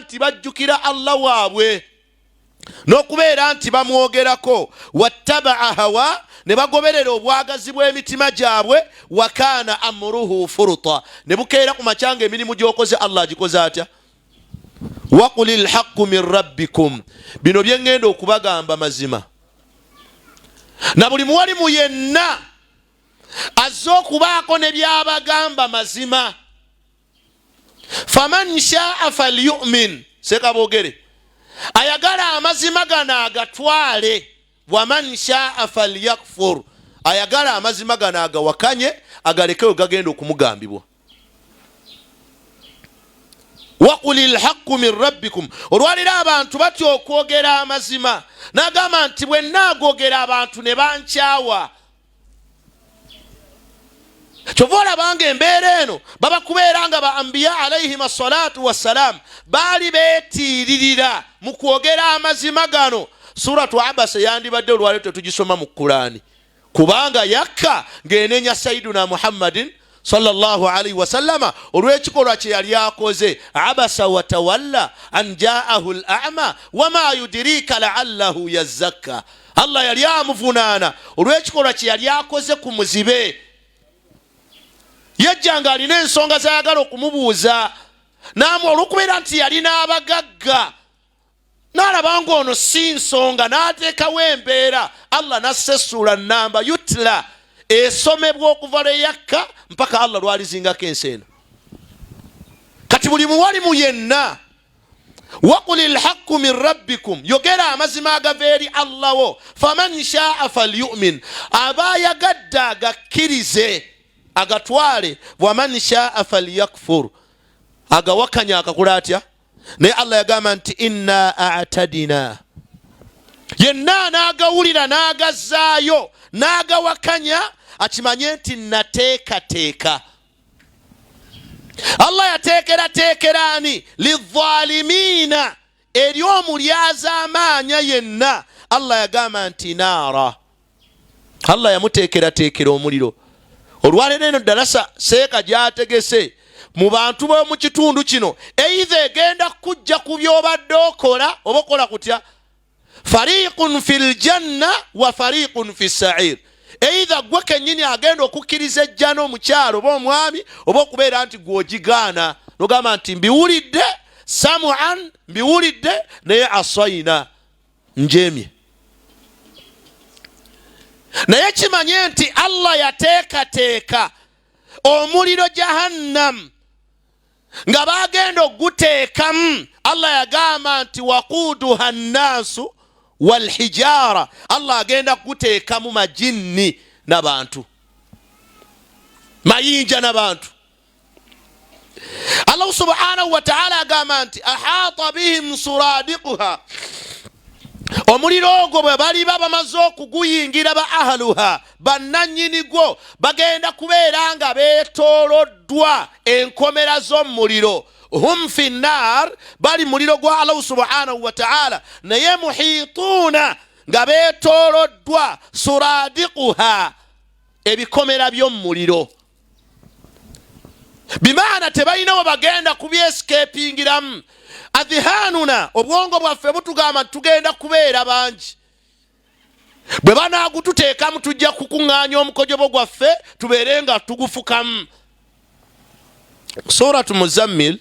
nti bajjukira Allah waabwe n'okubeera nti bamwogerako, wattabaa hawa, ne bagoberera obwagazi bw'emitima gyabwe, wakaana amuruhu furuta, ne bukeera ku makya nga emirimu gy'okoze Allah agikoze atya? Waquli lhaqu min rabbikum, bino byeŋŋenda okubagamba mazima, na buli muwalimu yenna azze okubaako ne byabagamba mazima. Faman shaa falyumin, sekabogere ayagala amazima gano agatwale, waman shaa falyakfur, ayagala amazima gano agawakanye agalekewe gagenda okumugambibwa. Waquli lhaqu min rabbikum, olwaliro abantu batya okwogera amazima, nagamba nti bwe naagogera abantu ne bankyawa. Kyova olabanga embeera eno baba kubeera nga ba ambiya alaihim assalatu wassalam baali beetiiririra mu kwogera amazima gano. Suratu Abasa yandibadde olwaliro tetugisoma mu Kurani, kubanga yakka ng'enenya Sayiduna Muhammadin sallallahu alaihi wasallama olw'ekikolwa kye yali akoze, abasa watawalla an jaahu l ama wama yudirika laallahu yazakka. Allah yali amuvunaana olw'ekikolwa kye yali akoze ku muzibe. Yajja nga alina ensonga zayagala okumubuuza, namu olw'okubeera nti yalina abagagga n'alaba ng'ono si nsonga, n'ateekawo embeera. Allah n'assa essuula namba yutla esomebwa okuva lwe yakka mpaka Allah lwalizingako ensi eno. Kati buli muwalimu yenna, waquli lhaqu min rabbikum, yogera amazima agava eri Allah wo, faman shaa falyumin, aba ayagadde agakkirize agatwale, waman shaa falyakfur, agawakanya akakula atya? Naye Allah yagamba nti inna atadina, yenna n'agawulira n'agazzaayo n'agawakanya akimanye nti nateekateeka. Allah yateekerateekera ani? Lidhalimiina, eri omulyazaamaanya yenna. Allah yagamba nti naara, Allah yamuteekerateekera omuliro. Olwaleero eno ddalasa seeka gyategese mu bantu b'omu kitundu kino, eitha egenda kujja ku byobadde okola oba okola kutya, fariqun fi ljanna wa fariqun fi sair. Eitha gwe kennyini agenda okukkiriza ejjana, omukyalo oba omwami, oba okubeera nti gweogigaana nogamba nti mbiwulidde samuan, mbiwulidde naye asaina njemye. Naye kimanye nti Allah yateekateeka omuliro jahannam nga bagenda okuguteekamu. Allah yagamba nti waquuduha nnaasu walhijara, Allah agenda kuguteekamu majinni n'abantu, mayinja n'abantu. Allahu subhanahu wataala agamba nti ahaata bihim suradiquha, omuliro ogwo bwe baliba bamaze okuguyingira, ba ahluha, bannannyini gwo, bagenda kubeera nga beetooloddwa enkomera z'omuliro. Hum fi nnar, bali muliro gwa Allahu subhanahu wataala, naye muhituuna, nga beetooloddwa suradiquha, ebikomera by'omuliro. Bimaana tebalina we bagenda kubyescapingiramu. Adhihanuna, obwongo bwaffe butugamba nti tugenda kubeera bangi, bwe banaagututeekamu tujja kukuŋŋaanya omukojobo gwaffe tubeere nga tugufukamu. Suratu Muzammil,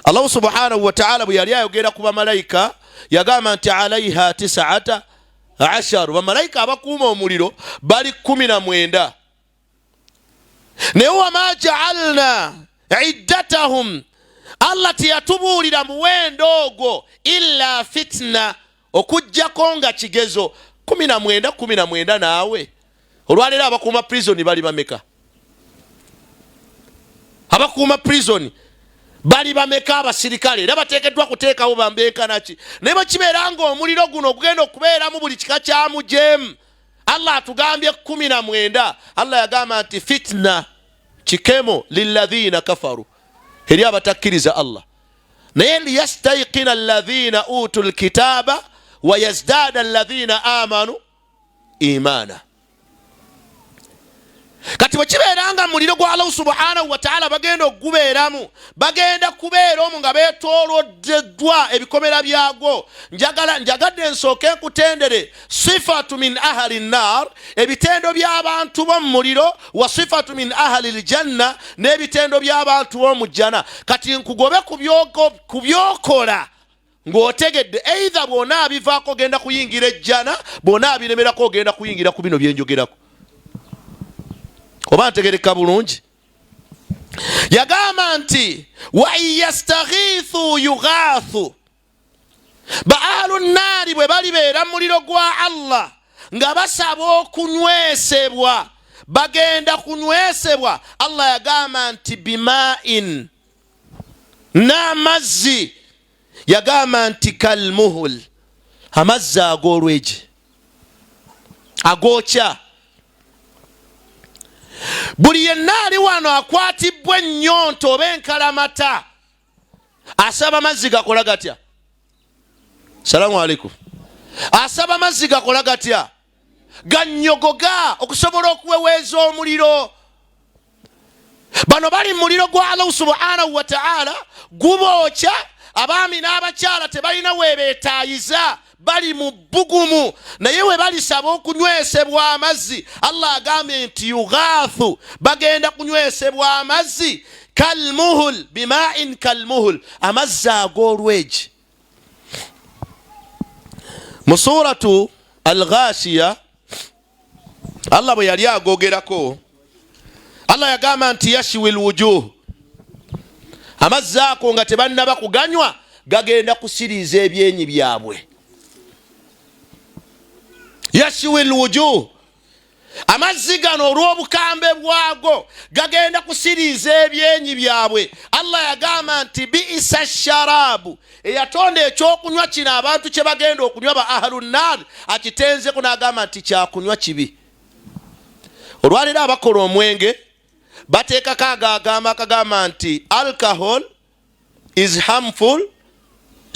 Allahu subhanahu wataala bwe yali ayogera ku bamalayika yagamba nti alaiha 19, bamalayika abakuuma omuliro bali 19, naye wama jaalna iddatahum, Allah teyatubuulira muwendo ogwo, illa fitna, okugjako nga kigezo. 19 19. Naawe olwaleero abakuuma prison bali bameka? Abakuuma prison bali bameka? Abasirikale era bateekeddwa kuteekawo bambenkanaki? Naye bwe kibeera nga omuliro guno ogugenda okubeeramu buli kika kya mujeemu, Allah atugambye 19, Allah yagamba nti fitna, kikemo, lilladhina kafaru, eri abatakkiriza Allah, naye liyastaikina alladhina utu lkitaba wayazdada alladhina amanu imana. Kati bwe kibeera nga muliro gwa Allahu subhanahu wataala bagenda okugubeeramu, bagenda kubeera omwo nga beetooloddeddwa ebikomera byagwo. Njagala njagadde nsooke nkutendere sifatu min ahali nnar, ebitendo by'abantu b'omu muliro, wa sifatu min ahali ljanna, n'ebitendo by'abantu b'omu jjana. Kati nkugobe ku byokola ng'otegedde eitha bw'onaabivaako ogenda kuyingira ejjana, bw'onaabiremerako ogenda kuyingira ku bino byenjogerako. Oba ntegereka bulungi? Yagamba nti wa in yastaghithu yughathu, ba ahlu nnaari bwe balibeera mu muliro gwa Allah nga basaba okunywesebwa, bagenda kunywesebwa. Allah yagamba nti bimain, n'amazzi. Yagamba nti kalmuhul, amazzi ag'olweje agookya. Buli yenna ali wano akwatibbwa ennyonta oba enkalamata asaba amazzi gakola gatya? Salaamu aleikum. Asaba amazzi gakola gatya? Ganyogoga okusobola okuweweeza omuliro. Bano bali mu muliro gwa Allahu subhanahu wa ta'ala, gubookya. Abaami n'abakyala tebalina webeetaayiza, bali mu bbugumu, naye we balisaba okunywesebwa amazzi, Allah agambye nti yughathu, bagenda kunywesebwa amazzi kalmuhul, bimain kalmuhul, amazzi ag'olweji. Mu suratu Al-Ghashiya, Allah bwe yali agogerako, Allah yagamba nti yashiwi lwujuh, amazzi ako nga tebannaba kuganywa gagenda kusiriiza ebyenyi byabwe. Yashiwi lwujuh, amazzi gano olw'obukambe bwago gagenda kusiriiza ebyenyi byabwe. Allah yagamba nti biisa sharaabu, eyatonda ekyokunywa kino abantu kye bagenda okunywa ba ahlunnar akitenzeko n'agamba nti kyakunywa kibi. Olwaleero abakola omwenge bateekako agagamba akagamba nti alcohol is harmful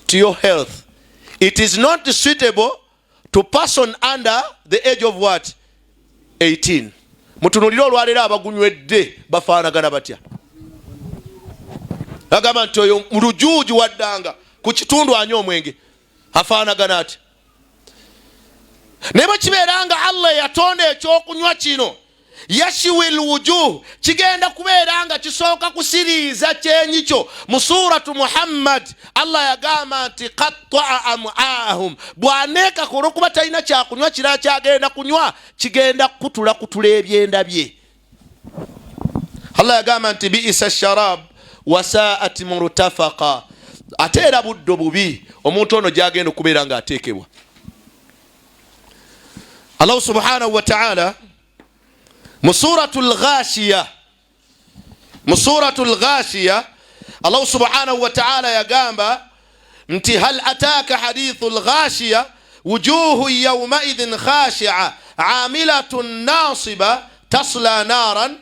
to your health, it is not suitable to person under the age of what, 18. Mutunulire olwaleero abagunywedde bafaanagana batya? Agamba nti oyo mulujuuju waddanga ku kitundu anywa omwenge afaanagana atya? Naye bwe kibeera nga Allah yatonda ekyokunywa kino yashiwi lwujuh, kigenda kubeera nga kisooka kusiriiza kyenyi kyo. Mu suratu Muhammad, Allah yagamba nti qattaa amuahum, bw'aneekaka olwokuba talina kyakunywa kirala kyagenda kunywa, kigenda kukutulakutula ebyenda bye. Allah yagamba nti biisa sharab wasaat murtafaqa, ate era buddo bubi omuntu ono gyagenda okubeera ng'ateekebwa. Allahu subhanahu wa ta'ala mu suratu Lghashiya, mu suratu Lghashiya, Allahu subhanahu wa ta'ala yagamba nti hal ataka hadithu lghashiya wujuhu yaumaidhin khashia amilatun nasiba tasla naran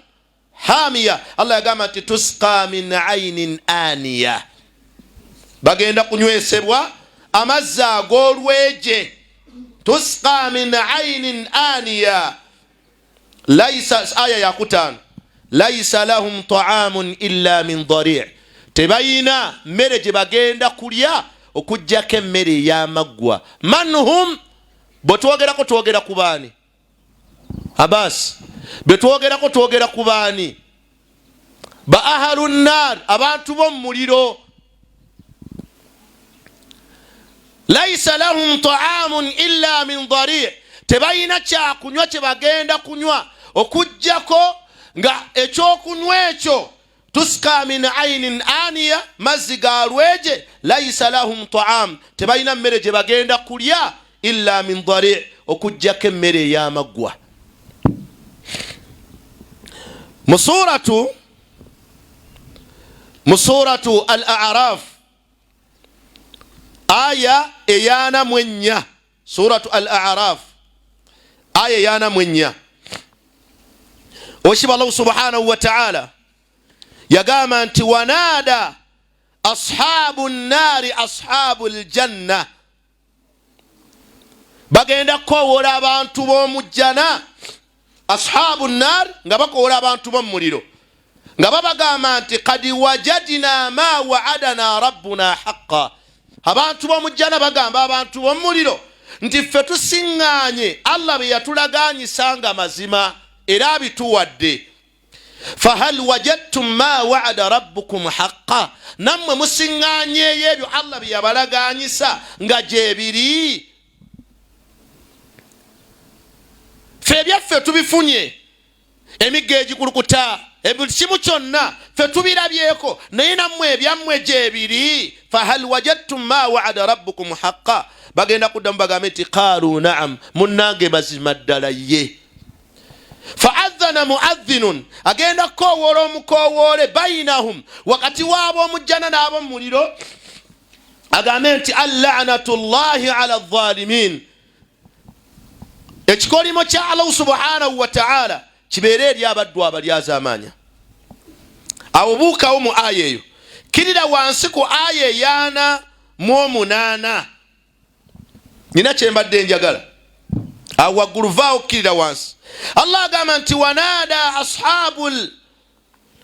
hamiya. Allah yagamba nti tusqa min ainin aniya, bagenda kunywesebwa amazzi ag'olweje. Tusqa min ainin aniya, laisa, aya yakutaano, laisa lahum taamun illa min dari, tebayina mmere gye bagenda kulya okugjako emmere ey'amaggwa. Man hum, bwe twogerako twogera ku baani? Abasi, bwe twogerako twogera ku baani? Ba ahalu nnar, abantu b'omu muliro. Laisa lahum taamun illa min dari, tebalina kyakunywa kye bagenda kunywa okugjako nga ekyokunywa ekyo tusqa min ainin aniya, mazzi ga lweje. Laisa lahum taam, tebalina mmere gye bagenda kulya illa min dari, okugjako emmere ey'amaggwa. Mu suratu Al Araf, aya 44, suratu Al Araf aya 44, okiba Allahu subhanahu wa taala yagamba nti wanada ashabu nnaari ashabu ljanna, bagenda kukowoola abantu b'omujjana. Ashabu nnar nga bakoola abantu b'omuliro nga babagamba nti kad wajadina ma waadana rabbuna haqa. Abantu b'omujjana bagamba abantu b'omuliro nti ffe tusiŋŋaanye Allah bye yatulaganyisa nga mazima era abituwadde. Fahal wajadtum ma waada rabbukum haqa, nammwe musiŋŋaanyeeyo ebyo Allah bye yabalaganyisa nga gyebiri? Ffe ebyaffe tubifunye, emigga egikulukuta, buli kimu kyonna ffe tubirabyeko, naye nammwe ebyammwe gyebiri? Fahal wajadtum ma waada rabbukum haqa, bagenda kuddamu bagambe nti qaalu naam, munnange mazima ddala ye. Faadhana muadhinun, agenda kukoowoola omukoowoole, bainahum, wakati w'ab'omujjana n'ab'omuliro, agambe nti allanatu llahi ala dhalimin, ekikolimo kya Allahu subhanahu wataala kibeere eri abaddu abalyazaamaanya. Awo buukawo mu aya eyo, kirira wansi ku aya 48. Nina kyembadde njagala awo waggulu, vaawo kkirira wansi. Allah agamba nti wanaada ashabul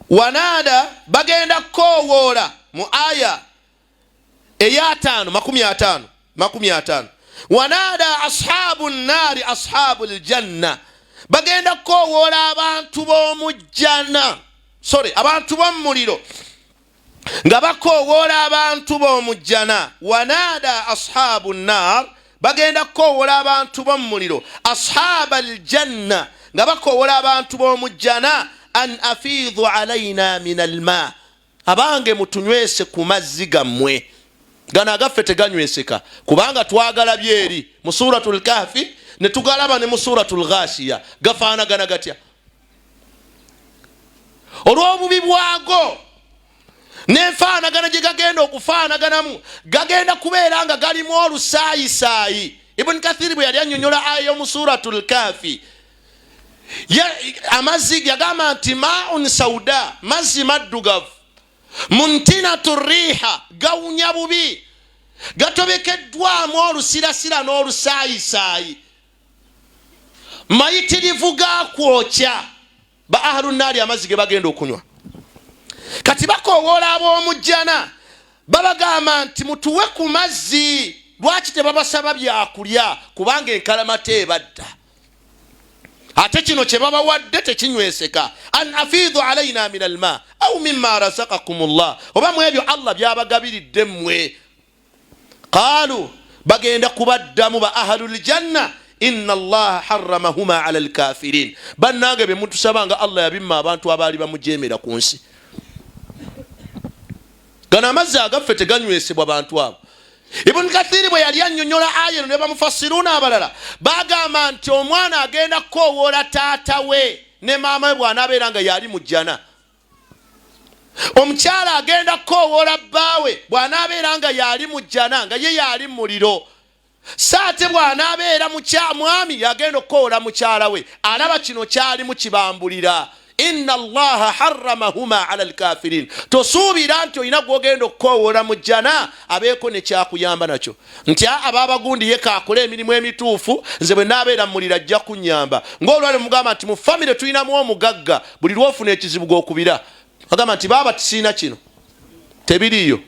wanaada, bagenda kukoowoola mu aya eyataano 50 50. Wanaada ashabu nnaari ashabu ljanna, bagenda kukoowoola abantu b'omujjana, sorry, abantu b'omuliro nga bakoowoola abantu b'omujjana. Wanaada ashabu nnar, bagenda kukoowoola abantu b'omuliro, ashaba aljanna, nga bakoowoola abantu b'omujjana, an afiidhu alaina min alma, abange mutunywese ku mazzi gammwe, gano agaffe teganyweseka kubanga twagalabye eri mu Suratu Lkahfi ne tugalaba ne mu Suratu Lghashiya, gafaanagana gatya olw'obubi bwago n'enfaanagana gye gagenda okufaanaganamu, gagenda kubeera nga galimu olusaayisaayi. Ibuni Kathiri bwe yali annyonnyola aya y'omu Suratu Lkafi, amazzi yagamba nti maun sauda, mazzi maddugavu, muntinatu riiha, gawunya bubi, gatobekeddwamu olusirasira n'olusaayisaayi, mayitirivu gakwokya. Ba ahlunnaari amazzi ge bagenda okunywa kati bakoowoola ab'omujjana, babagamba nti mutuwe ku mazzi. Lwaki tebabasaba byakulya? Kubanga enkalamata ebadda, ate kino kye babawadde tekinyweseka. An afiidhu alaina min alma au mima razakakum llah, oba mu ebyo Allah byabagabiridde mmwe. Qaalu, bagenda kubaddamu ba ahluljanna, inna allaha haramahuma ala lkafirin, bannange bemutusaba nga Allah yabimma abantu abaali bamujemera ku nsi, gano amazzi agaffe teganywesebwa bantu abo. Ibuni Kathiri bwe yali annyonnyola aya eno ne bamufasiruuna abalala, bagamba nti omwana agenda kukoowoola taata we ne maama we bw'anaabeera nga yali mu jjana, omukyala agenda kukoowoola bbaawe bw'anaabeera nga yali mu jjana nga ye yali mu muliro, saate bw'anaabeera mwami yagenda okukowoola mukyala we, alaba kino kyalimu kibambulira. Inna allaha haramahuma ala lkafirin, tosuubira nti olina gwogenda okukowoola mu jjana abeeko nekyakuyamba nakyo nti ababagundi ye kaakole emirimu emituufu, nze bwe naabeera mumuliro ajja kunyamba. Ngaolwali mugamba nti mu famire tulinamu omugagga, buli lwofuna ekizibu gwokubira agamba nti baaba tisiina kino tebiriiyo.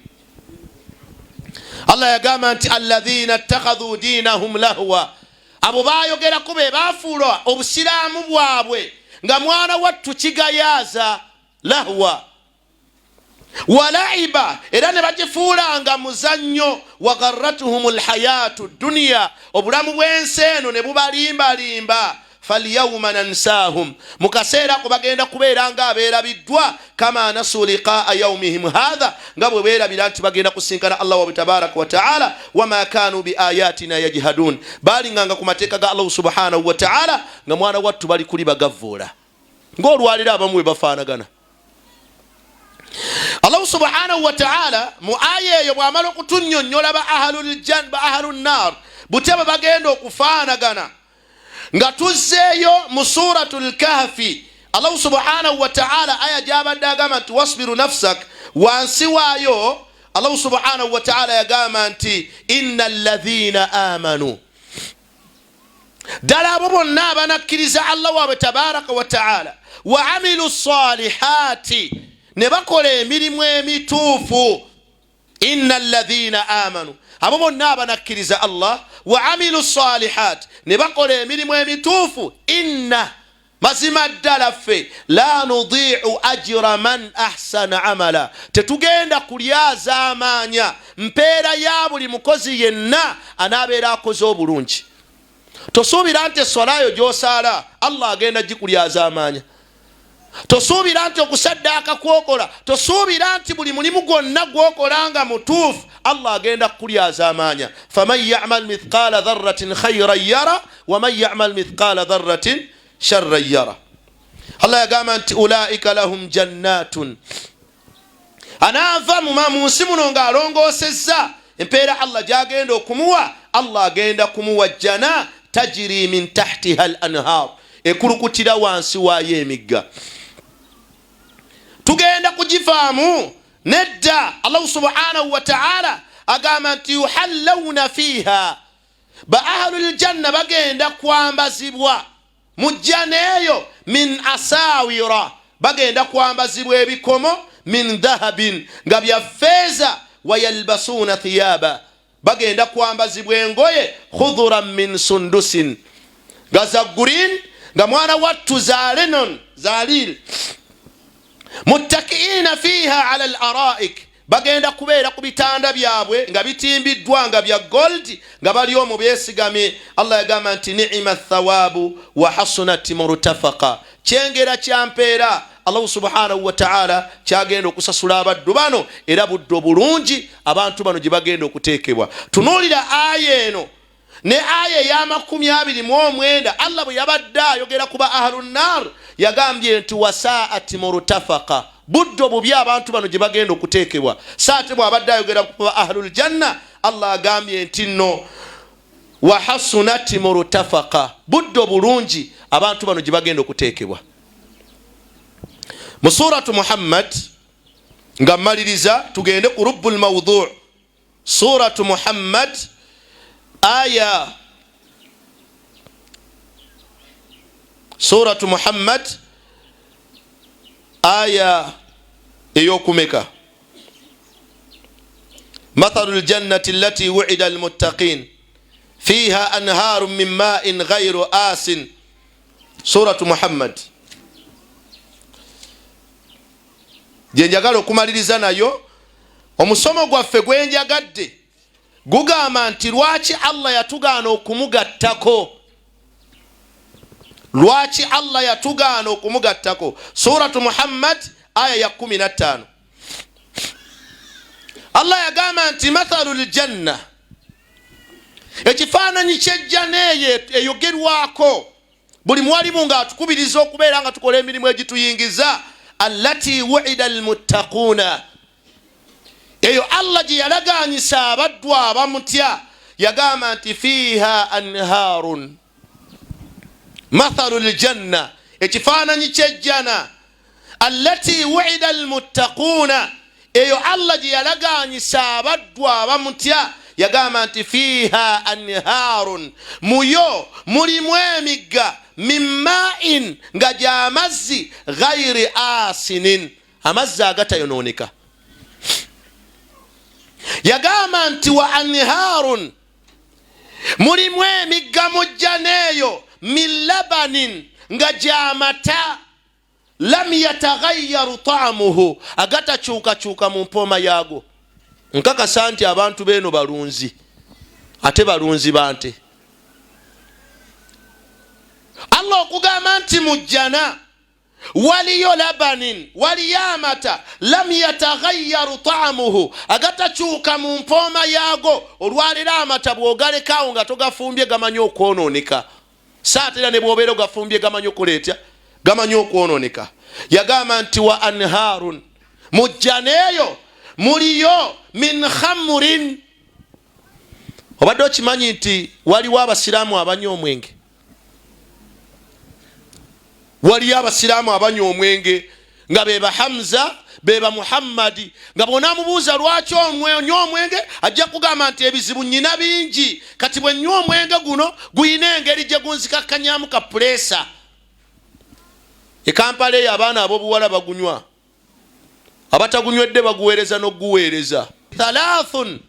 Allah yagamba nti alladhina ittakhadhu diinahum lahwa, abo bayogerako be bafuula obusiraamu bwabwe nga mwana wattu kigayaaza, lahwa walaiba, era ne bagifuulanga muzannyo. Wagharratuhum lhayatu duniya, obulamu bw'ensi eno ne bubalimbalimba. Falyauma nansahum, mu kaseera ako bagenda kubeera nga abeerabiddwa, kama nasu liqaa yaumihim hatha, nga bwe beerabira nti bagenda kusinkana Allah wabwe tabaraka wataala. Wama kanu biayatina yajhadun, balinganga ku mateeka ga Allahu subhanahu wataala nga mwana wattu bali kuli bagavvuula ng'olwaliro abamu bwe bafaanagana. Allahu subhanahu wataala mu aya eyo bw'amala okutunnyonnyola ba ahlunnar butya bwe bagenda okufaanagana, nga tuzzeeyo mu Suratu Lkahfi, Allahu subhanahu wataala aya gyabadde agamba nti wasbiru nafsak, wansi waayo Allahu subhanahu wataala yagamba nti inna alladhina amanu. Ddala abo bonna abanakkiriza Allah waabwe tabaraka wa taala, wa amilu salihati, ne bakola emirimu emituufu. Inna alladhina amanu, abo bonna abanakkiriza Allah, wa amilu salihat, ne bakola emirimu emituufu, inna, mazima ddala ffe, la nudiu ajira man ahsana amala, tetugenda kulyazaamaanya mpeera ya buli mukozi yenna anaabeera akoze obulungi. Tosuubira nti eswalayo gyosaala Allah agenda gikulyazaamaanya. Tosuubira nti okusaddaaka kwokola, tosuubira nti buli mulimu gwonna gwokola nga mutuufu Allah agenda kukulyazaamaanya. Faman yamal mithqala dharratin khairan yara, waman yamal mithqala dharratin sharran yara. Allah yagamba nti ulaika lahum jannatun, anaava mu nsi muno ng'alongoosezza empeera Allah gyagenda okumuwa. Allah agenda kumuwa jjana tajiri min tahtiha al anhar, ekulukutira wansi waayo emigga. Tugenda kugivaamu nedda. Allahu subhanahu wa taala agamba nti yuhallawuna fiiha, ba ahlul janna bagenda kwambazibwa mu jjana eyo, min asawira, bagenda kwambazibwa ebikomo, min dhahabin, nga bya feeza, wayalbasuuna thiyaba, bagenda kwambazibwa engoye, khudhuran min sundusin, nga za green, nga mwana wattu za lenon zalil, muttakiina fiiha ala al araik, bagenda kubeera ku bitanda byabwe nga bitimbiddwa nga bya gold, nga bali omwo beesigamye. Allah yagamba nti niima thawaabu wa hasunat murtafaqa, kyengera kyampeera Allahu subhanahu wataala kyagenda okusasula abaddu bano, era buddo bulungi abantu bano gye bagenda okuteekebwa. Tunuulira aya eno ne aya ey'amakumi abiri mu omwenda. Allah bwe yabadde ayogera ku ba ahlunnar yagambye nti wasaat murtafaqa, buddo bubi abantu bano gye bagenda okuteekebwa. Saate bw'abadde ayogera ku ba ahluljanna, Allah agambye nti nno wahasunati murtafaqa, buddo bulungi abantu bano gye bagenda okuteekebwa. Mu suratu Muhammad, nga mmaliriza, tugende ku rubbu lmaudhu. Suratu Muhammad aya, suratu Muhammad aya eyokumeka? Mathalu ljannati allati wuida almuttaqin fiha anharu min main ghairu asin. Suratu Muhammad gyenjagala okumaliriza nayo omusomo gwaffe gwenjagadde gugamba nti lwaki Allah yatugaana okumugattako, lwaki Allah yatugaana okumugattako. Suratu Muhammad aya ya 15, Allah yagamba nti mathalu ljanna, ekifaananyi kyejjana eyo eyogerwako buli mwalimu ng'atukubiriza okubeera nga tukola emirimu egituyingiza, allati wuida almuttaquuna, eyo Allah gye yalaganyisa abaddu abamutya. Yagamba nti fiiha anhaarun, mathalu ljanna, ekifaananyi kyejjana, allati wuida almuttaquuna, eyo Allah gye yalaganyisa abaddu abamutya. Yagamba nti fiiha anhaarun, muyo mulimu emigga, min main, nga gyamazzi, ghairi asinin, amazzi agatayonooneka. Yagamba nti wa anhaarun, mulimu emigga mujjana eyo, min labanin, nga gyamata, lam yataghayyaru taamuhu, agatakyukakyuka mu mpooma yaago. Nkakasa nti abantu beeno balunzi, ate balunzi bante. Allah okugamba nti mujjana waliyo labanin, waliyo amata, lam yataghayyaru taamuhu, agatakyuka mu mpooma yaago. Olwaleero amata bw'ogalekaawo nga togafumbye gamanyi okwonooneka, saatera ne bw'obeera ogafumbye gamanyi okuleetya, gamanyi okwonooneka. Yagamba nti wa anhaarun, mujjana eyo muliyo min khamurin. Obadde okimanyi nti waliwo abasiraamu abanywa omwenge? Waliyo abasiraamu abanywa omwenge. Nga beba Hamza, beba Muhammadi. Nga bwonamubuuza lwaki onywa omwenge, ajja kugamba nti ebizibu nyina bingi, kati bwe nywa omwenge guno guyina engeri gye gunzikakkanyamu ka puleesa. Ekampala eyo abaana ab'obuwala bagunywa, abatagunywedde baguweereza n'okuguweereza. Thalathun,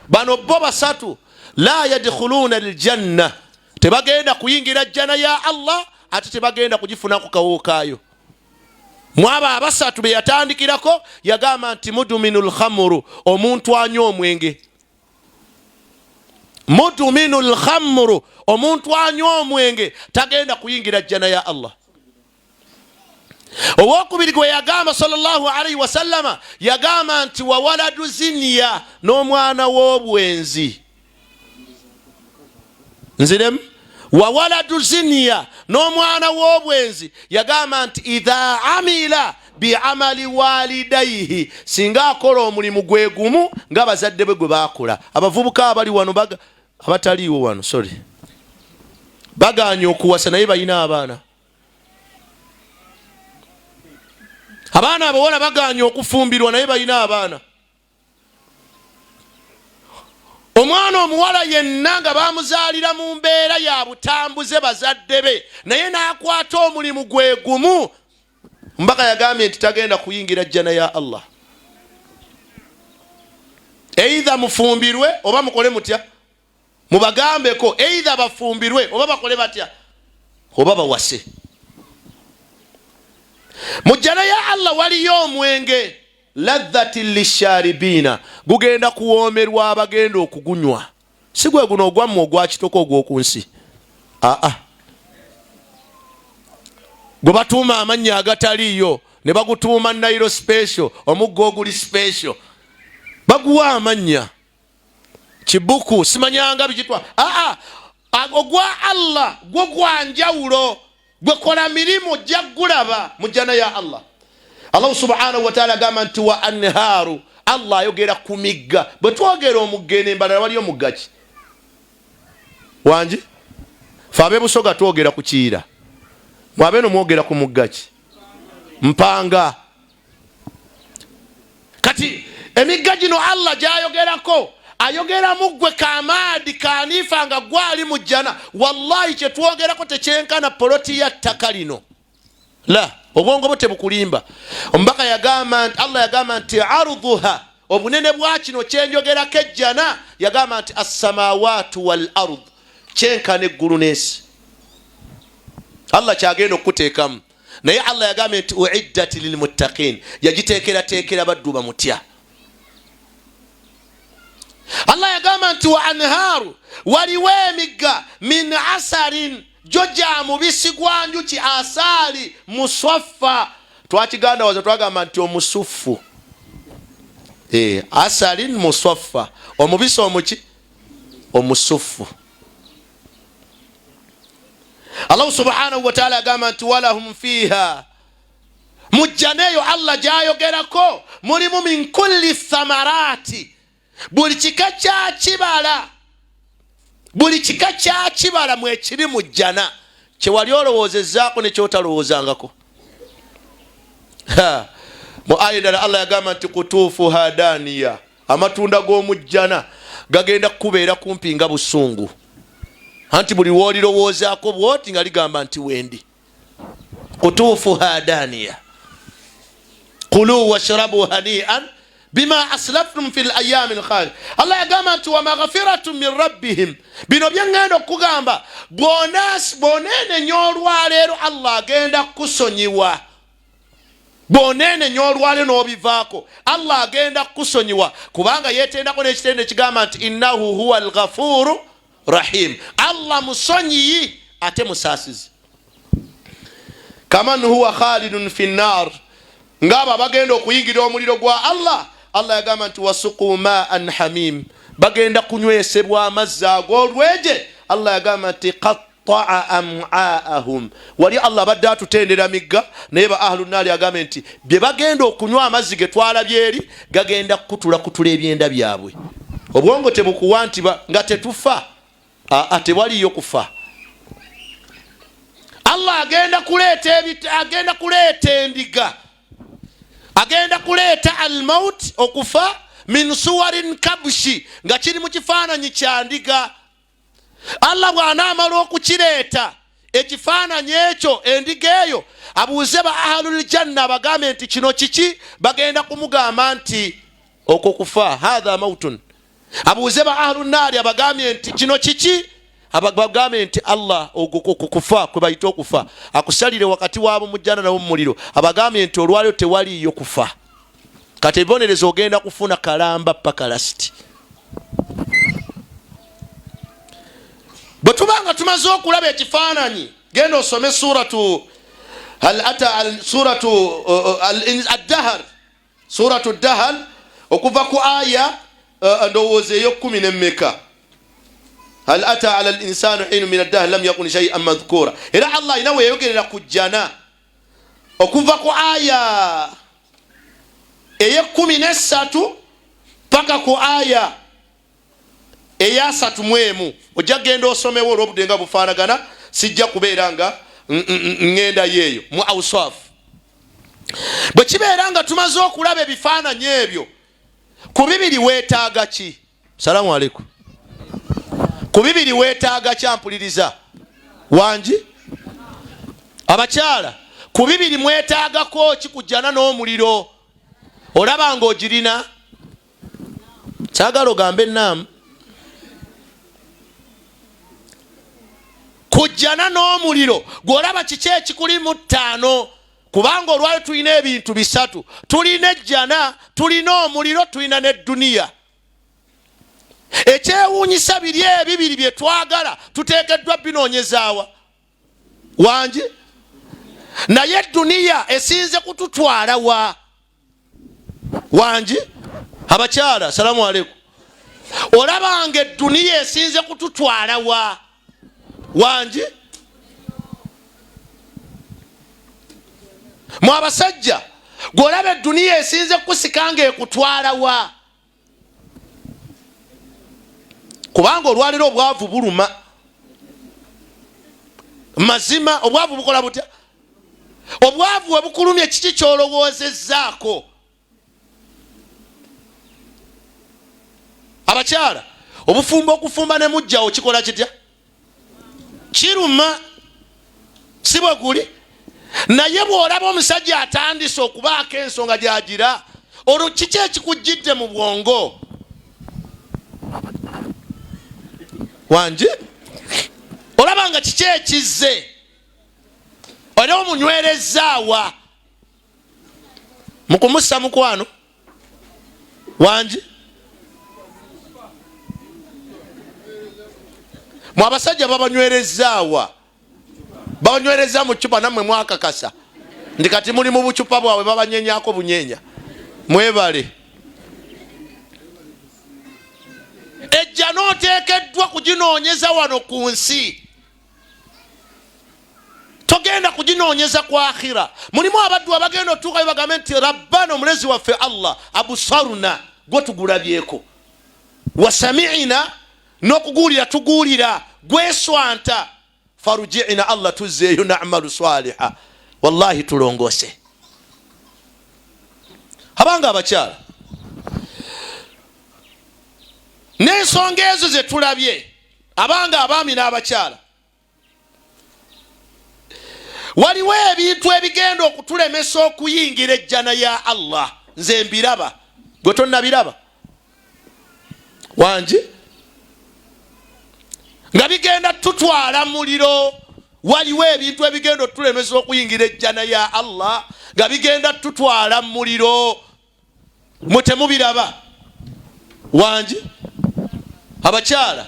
bano bo basatu, la yadkhuluuna aljanna, tebagenda kuyingira jjana ya Allah, ate tebagenda kugifunaku kawo kaayo. Mwabo abasatu be yatandikirako, yagamba nti muduminu lkhamuru, omuntu anywa omwenge. Muduminu lkhamuru, omuntu anywa omwenge tagenda kuyingira jjana ya Allah. Owokubiri gwe yagamba sallallahu alaihi wasallama, yagamba nti wawaladu ziniya, n'omwana w'obwenzi. Nziremu, wawaladu ziniya, n'omwana w'obwenzi. Yagamba nti idha amila biamali walidaihi, singa akola omulimu gwe gumu nga bazadde be gwe bakola. Abavubuka abali wano, abataliiwo wano, sorry, baganye okuwasa naye balina abaana. Abaana abawala baganye okufumbirwa naye balina abaana. Omwana omuwala yenna nga bamuzaalira mu mbeera ya butambuze bazadde be, naye n'akwata omulimu gwe gumu, mbaka yagambye nti tagenda kuyingira jjana ya Allah. Eitha mufumbirwe oba mukole mutya, mubagambeko, eitha bafumbirwe oba bakole batya oba bawase. Mu jjana ya Allah waliyo omwenge ladhati lisharibina, gugenda kuwoomerwa abagenda okugunywa. Si gwe guno ogwammwe ogwa kitoko ogw'oku nsi, aa, gwe batuuma amannya agataliiyo ne bagutuuma Nairo special, omugga oguli special, baguwa amannya kibuku, simanyanga bikitwa. Aa, ogwa Allah gwo gwa njawulo, gwe kola mirimu ojja gulaba mu jjana ya Allah. Allahu subhanahu wataala agamba nti wa anhaaru, Allah ayogera ku migga. Bwe twogera omugga eno embalala waliyo mugga ki wangi? Fe abebusoga twogera ku Kiira, mwabeeno mwogera ku mugga ki? Mpanga. Kati emigga gino Allah gyayogerako, ayogeramu gwe kamaadi kaniifa nga gwali mu jjana. Wallahi kyetwogerako tekyenkana poloti ya ttaka lino. La, obwongo bwo tebukulimba. Omubaka yagamba nti Allah yagamba nti arduha, obunene bwa kino kyenjogerako ejjana, yagamba nti assamawatu wal ard, kyenkana eggulu n'ensi. Allah kyagenda okukuteekamu. Naye Allah yagambye nti uiddat lilmuttaqin, yagiteekerateekera baddu bamutya. Allah yagamba nti wa anhaaru, waliwo emigga, min asarin, gyo gya mubisi gwa njuki, asaali muswaffa. Twakigandawaza twagamba nti omusufu, asalin muswaffa, omubisi omuki omusufu. Allahu subhanahu wataala agamba nti walahum fiiha, mu jjana eyo Allah gyayogerako mulimu min kulli thamarati, buli kika kya kibala, buli kika kya kibala mwekiri mu jjana, kyewali olowoozezaako nekyotalowoozangako. Mu aya endala Allah yagamba nti kutuufuha daniya, amatunda g'omujjana gagenda kukubeera kumpi nga busungu, anti buli woolirowoozaako bwoti nga ligamba nti wendi. Kutuufuha daniya, kulu washrabu hanian bima aslaftum fi layami lkhali. Allah yagamba nti wa maghfiratu min rabbihim. Bino byeŋŋenda okukugamba, bw'oneenenya olwaleero Allah agenda kukusonyiwa. Bw'oneenenya olwaleero n'obivaako Allah agenda kukusonyiwa, kubanga yeetendako n'ekitendo ekigamba nti innahu huwa alghafuru rahim, Allah musonyiyi ate musaasizi. Kaman huwa khalidun fi nnar, ngaabo abagenda okuyingira omuliro gwa Allah. Allah yagamba nti wasuku maan hamim, bagenda kunywesebwa amazzi ag'olweje. Allah yagamba nti qattaa amaahum. Wali Allah abadde atutendera migga, naye ba ahlu naali agambye nti bye bagenda okunywa amazzi ge twalabye eri gagenda kukutulakutula ebyenda byabwe. Obwongo tebukuwa nti nga tetufa, aa, tewaliyo kufa. Allah agenda kuleeta agenda kuleeta endiga. Agenda kuleeta almaut, okufa, min suwarin kabushi, nga kiri mu kifaananyi kya ndiga. Allah bw'anaamala okukireeta ekifaananyi ekyo, endiga eyo, abuuze ba ahalul janna, abagambe nti kino kiki? Bagenda kumugamba nti okwo kufa, hatha mautun. Abuuze ba ahlu naari, abagambye nti kino kiki? Bagambe nti Allah, ogwo kufa kwe bayita okufa. Akusalire wakati waabo mujjana nabo mumuliro, abagambye nti olwaliro tewaliiyo kufa, kati ebibonerezo ogenda kufuna kalamba paka lasiti. Bwe tuba nga tumaze okulaba ekifaananyi, genda osome suratu hal ata, suratu addahar, suratu dahar, okuva ku aya ndowooza ey'okumi nemmeka, hal ata ala linsanu hinu min addahar lam yakun shaian madhkura. Era Allah alina weyayogerera ku jjana okuva ku aya ey'ekumi nesatu paka ku aya eyasatu mu emu. Ojja kugenda osomewo olw'obudde nga bufaanagana, sijja kubeera nga ŋŋenda yeeyo mu auswafu. Bwe kibeera nga tumaze okulaba ebifaananyi ebyo, ku bibiri weetaaga ki? Salaamu aleikum. Ku bibiri weetaaga ki? Ampuliriza wangi, abakyala, ku bibiri mwetaagako ki? Kujjana n'omuliro, olaba ng'ogirina? Kyagala ogambe naamu. Kujjana n'omuliro, gw'olaba kiki ekikuli mu ttaano? Kubanga olwali tulina ebintu bisatu: tulina ejjana, tulina omuliro, tulina n'edduniya. Ekyewuunyisa, biri ebibiri bye twagala tuteekeddwa binoonyezaawa wangi, naye edduniya esinze kututwala wa wangi? Abakyala, salamu aleikum. Olabanga edduniya esinze kututwala wa wangi? Mwe abasajja, gweolaba edduniya esinze kukusika nga ekutwala wa? Kubanga olwaliro obwavu buluma, mazima obwavu bukola butya? Obwavu we bukulumye, kiki kyolowoozezaako? Abakyala, obufumbo, okufumba ne mujjawo kikola kitya? Kiruma, si bwe guli? Naye bw'olaba omusajja atandise okubaako ensonga gyagira, olwo kiki ekikujjidde mu bwongo wangi? Olaba nga kiki ekizze era omunywerezaawa mu kumussa mukwano wangi? Mwe abasajja, babanywerezaawa? Babanywereza mu cupa? Nammwe mwakakasa nti kati muli mu bucupa bwabwe, babanyenyako bunyenya. Mwebale. Ejja n'oteekeddwa kuginoonyeza wano ku nsi, togenda kuginoonyeza ku akhira. Mulimu abaddu abagenda otuukayo bagambe nti rabbana, omulezi waffe Allah, abusaruna, gwe tugulabyeko, wasamiina, n'okuguwulira tuguwulira gweswanta, farujina, Allah tuzzeeyo, namalu saliha, wallahi tulongoose. Abanga abakyala, n'ensonga ezo zetulabye, abanga abaami n'abakyala, waliwo ebintu ebigenda okutulemesa okuyingira ejjana ya Allah. Nze mbiraba, gwe tonnabiraba wangi nga bigenda tutwala muliro. Waliwo ebintu ebigenda otulemesa okuyingira ejjana ya Allah nga bigenda tutwala muliro. Mwe temubiraba wangi? Abakyala,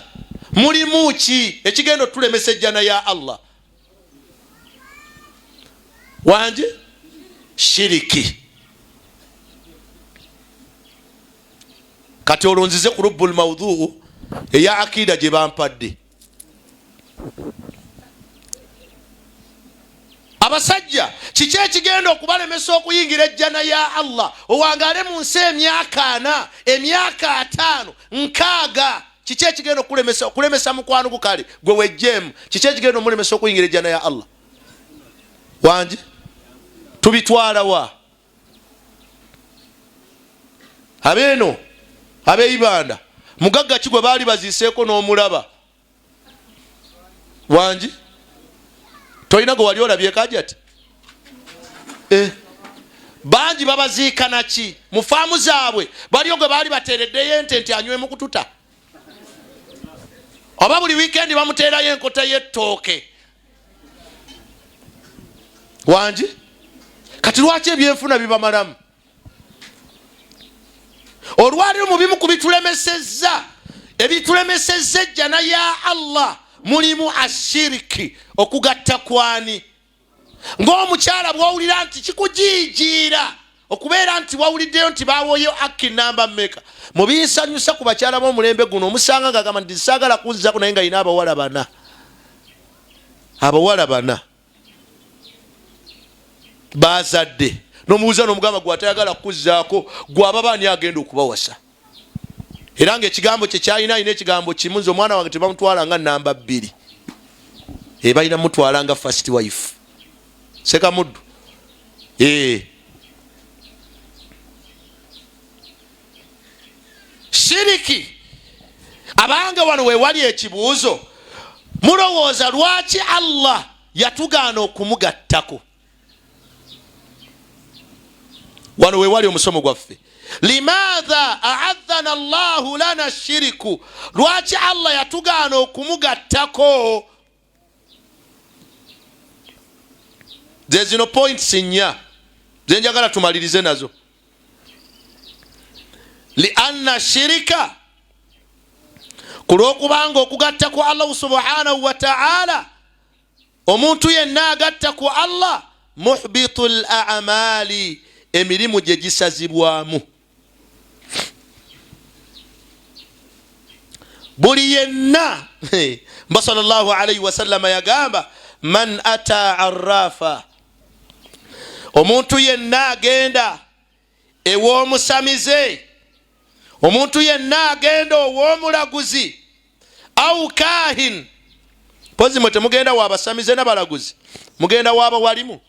mulimu ki ekigenda otulemesa ejjana ya Allah wangi? Shiriki. Kati olwo nzize ku rubu lmaudhuu eya akida gye bampadde. Abasajja, kiki ekigenda okubalemesa okuyingira ejjana ya Allah? Owangaale mu nsi emyaka 40, emyaka 50, 60, kiki ekigenda okulemesa, okulemesa mukwano gu? Kale gwe wejjeemu, kiki ekigenda omulemesa okuyingira ejjana ya Allah wangi? Tubitwala wa? Abeeno abeibanda mugagga ki gwe baali baziiseeko n'omulaba wangi? Tolina gwe wali olabyeko ajati? Eh. Bangi babaziika naki mu faamu zaabwe, baliyo gwe baali bateereddeyo ente nti anywemu kututa, oba buli wiikendi bamuteerayo enkota y'ettooke. Wangi? Kati lwaki ebyenfuna bibamalamu? Olwaliro mu bimu ku bitulemesezza, ebitulemesezza ejjana ya Allah mulimu ashiriki, okugatta kwani. Ng'omukyala bw'owulira nti kikujiijiira okubeera nti wawuliddeyo nti bawoyo akki namba mmeka. Mu binsanyusa ku bakyala b'omulembe guno, omusanga ng'agamba nti saagala kunzizako, naye nga yina abawala bana, abawala bana bazadde, nomubuuza nomugamba gwe atayagala kukuzzaako gwe ababa ani agenda okubawasa? Era nga ekigambo kye kyalina, alina ekigambo kimu, nze omwana wange tebamutwala nga namba 2, balina mutwala nga first wife. Sekamuddu shiriki. Abange, wano wewali ekibuuzo, mulowooza lwaki Allah yatugaana okumugattako? Wano wewali omusomo gwaffe, limaatha aadhana Allahu lana shiriku, lwaki Allah yatugaana okumugattako? Ze zino points nnya zenjagala tumalirize nazo. Lianna shirika, ku lwokubanga okugatta ku Allahu subhanahu wa taala, omuntu yenna agatta ku Allah, muhbitu l amali, emirimu gye gisazibwamu. Buli yenna mba sallallahu alaihi wasallama yagamba, man ata arrafa, omuntu yenna agenda ew'omusamize, omuntu yenna agenda ow'omulaguzi, au kahin. Pozi mwe temugenda wabasamize nabalaguzi, mugenda wabawalimu.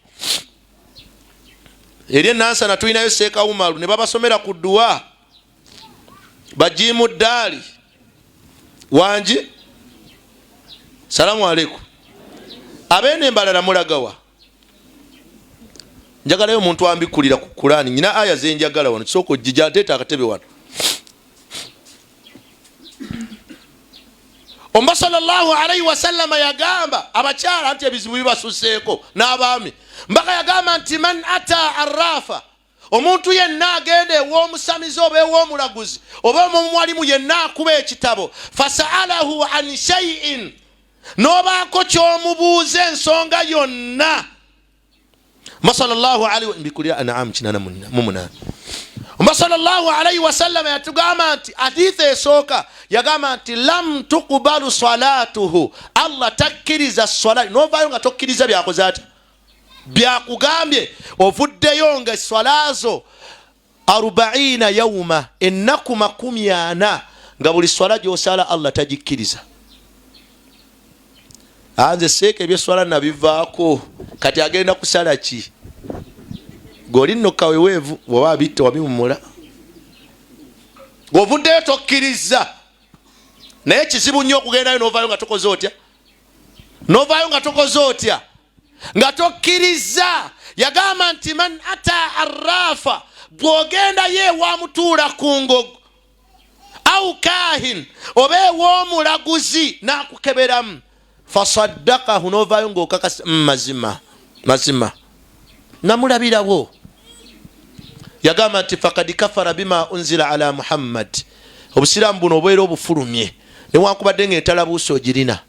Eri enansana tulinayo Seeka Umaru, ne babasomera ku dduwa bajimu ddaali. Wangi, salamu aleikum. Abeene embalala mulagawa? Njagalayo omuntu ambikkulira ku Kurani, nyina aya zenjagala wano. Kisooka ojija nteeta akatebe wano. Omba sallallahu alaihi wasallama yagamba abakyala nti ebizibu bibasuseeko n'abaami, mbaka yagamba nti man ata arrafa, omuntu yenna agenda ew'omusamizi oba ew'omulaguzi oba omumwalimu yenna akuba ekitabo, fasaalahu an shaiin, n'obaako ky'omubuuza ensonga yonna. Mba sallallahu alaihi mbikulira naam 88. Mba sallallahu alaihi wasallama yatugamba nti haditha esooka yagamba nti lam tukubalu salatuhu, Allah takkiriza swala. Novaayo nga tokkiriza byakoze ati byakugambye, ovuddeyo nga eswala zo 40 yauma, ennaku 40, nga buli swala gyosala Allah tagikkiriza. Anze seeka ebyeswala nabivaako, kati agenda kusala ki? Goli nno kaweweevu oba abitta wabimumula, ng'ovuddeyo tokkiriza. Naye kizibu nnyo okugendayo novaayo nga tokoze otya, novaayo nga tokoze otya, nga tokkiriza. Yagamba nti man ata arrafa, bw'ogendayo ewamutuula ku ngogo, au kahin, oba ew'omulaguzi n'akukeberamu, fasaddakahu, novaayo ng'okakasa mazima mazima namulabirawo, yagamba nti fakad kafara bima unzila ala Muhammad. Obusiraamu buno obeera obufulumye, newankubadde nga entalabuusi ogirina,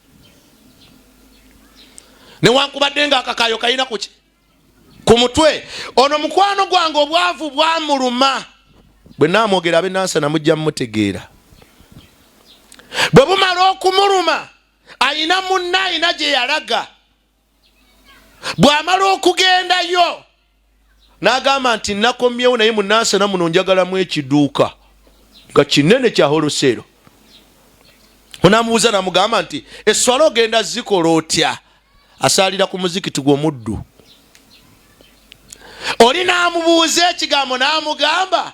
newankubadde nga akakayo kalina kuki ku mutwe. Ono mukwano gwange obwavu bwamuluma, bwe namwogera abenansana mujja mumutegeera. Bwe bumala okumuluma, ayina munna, ayina gye yalaga. Bw'amala okugendayo n'agamba nti nakomyewo, naye munansana muno njagalamu ekiduuka nga kinene kya holoseero. Onamubuuza namugamba nti eswala ogenda zikola otya? Asaalira ku muzikiti gw'omuddu oli. N'amubuuza ekigambo n'amugamba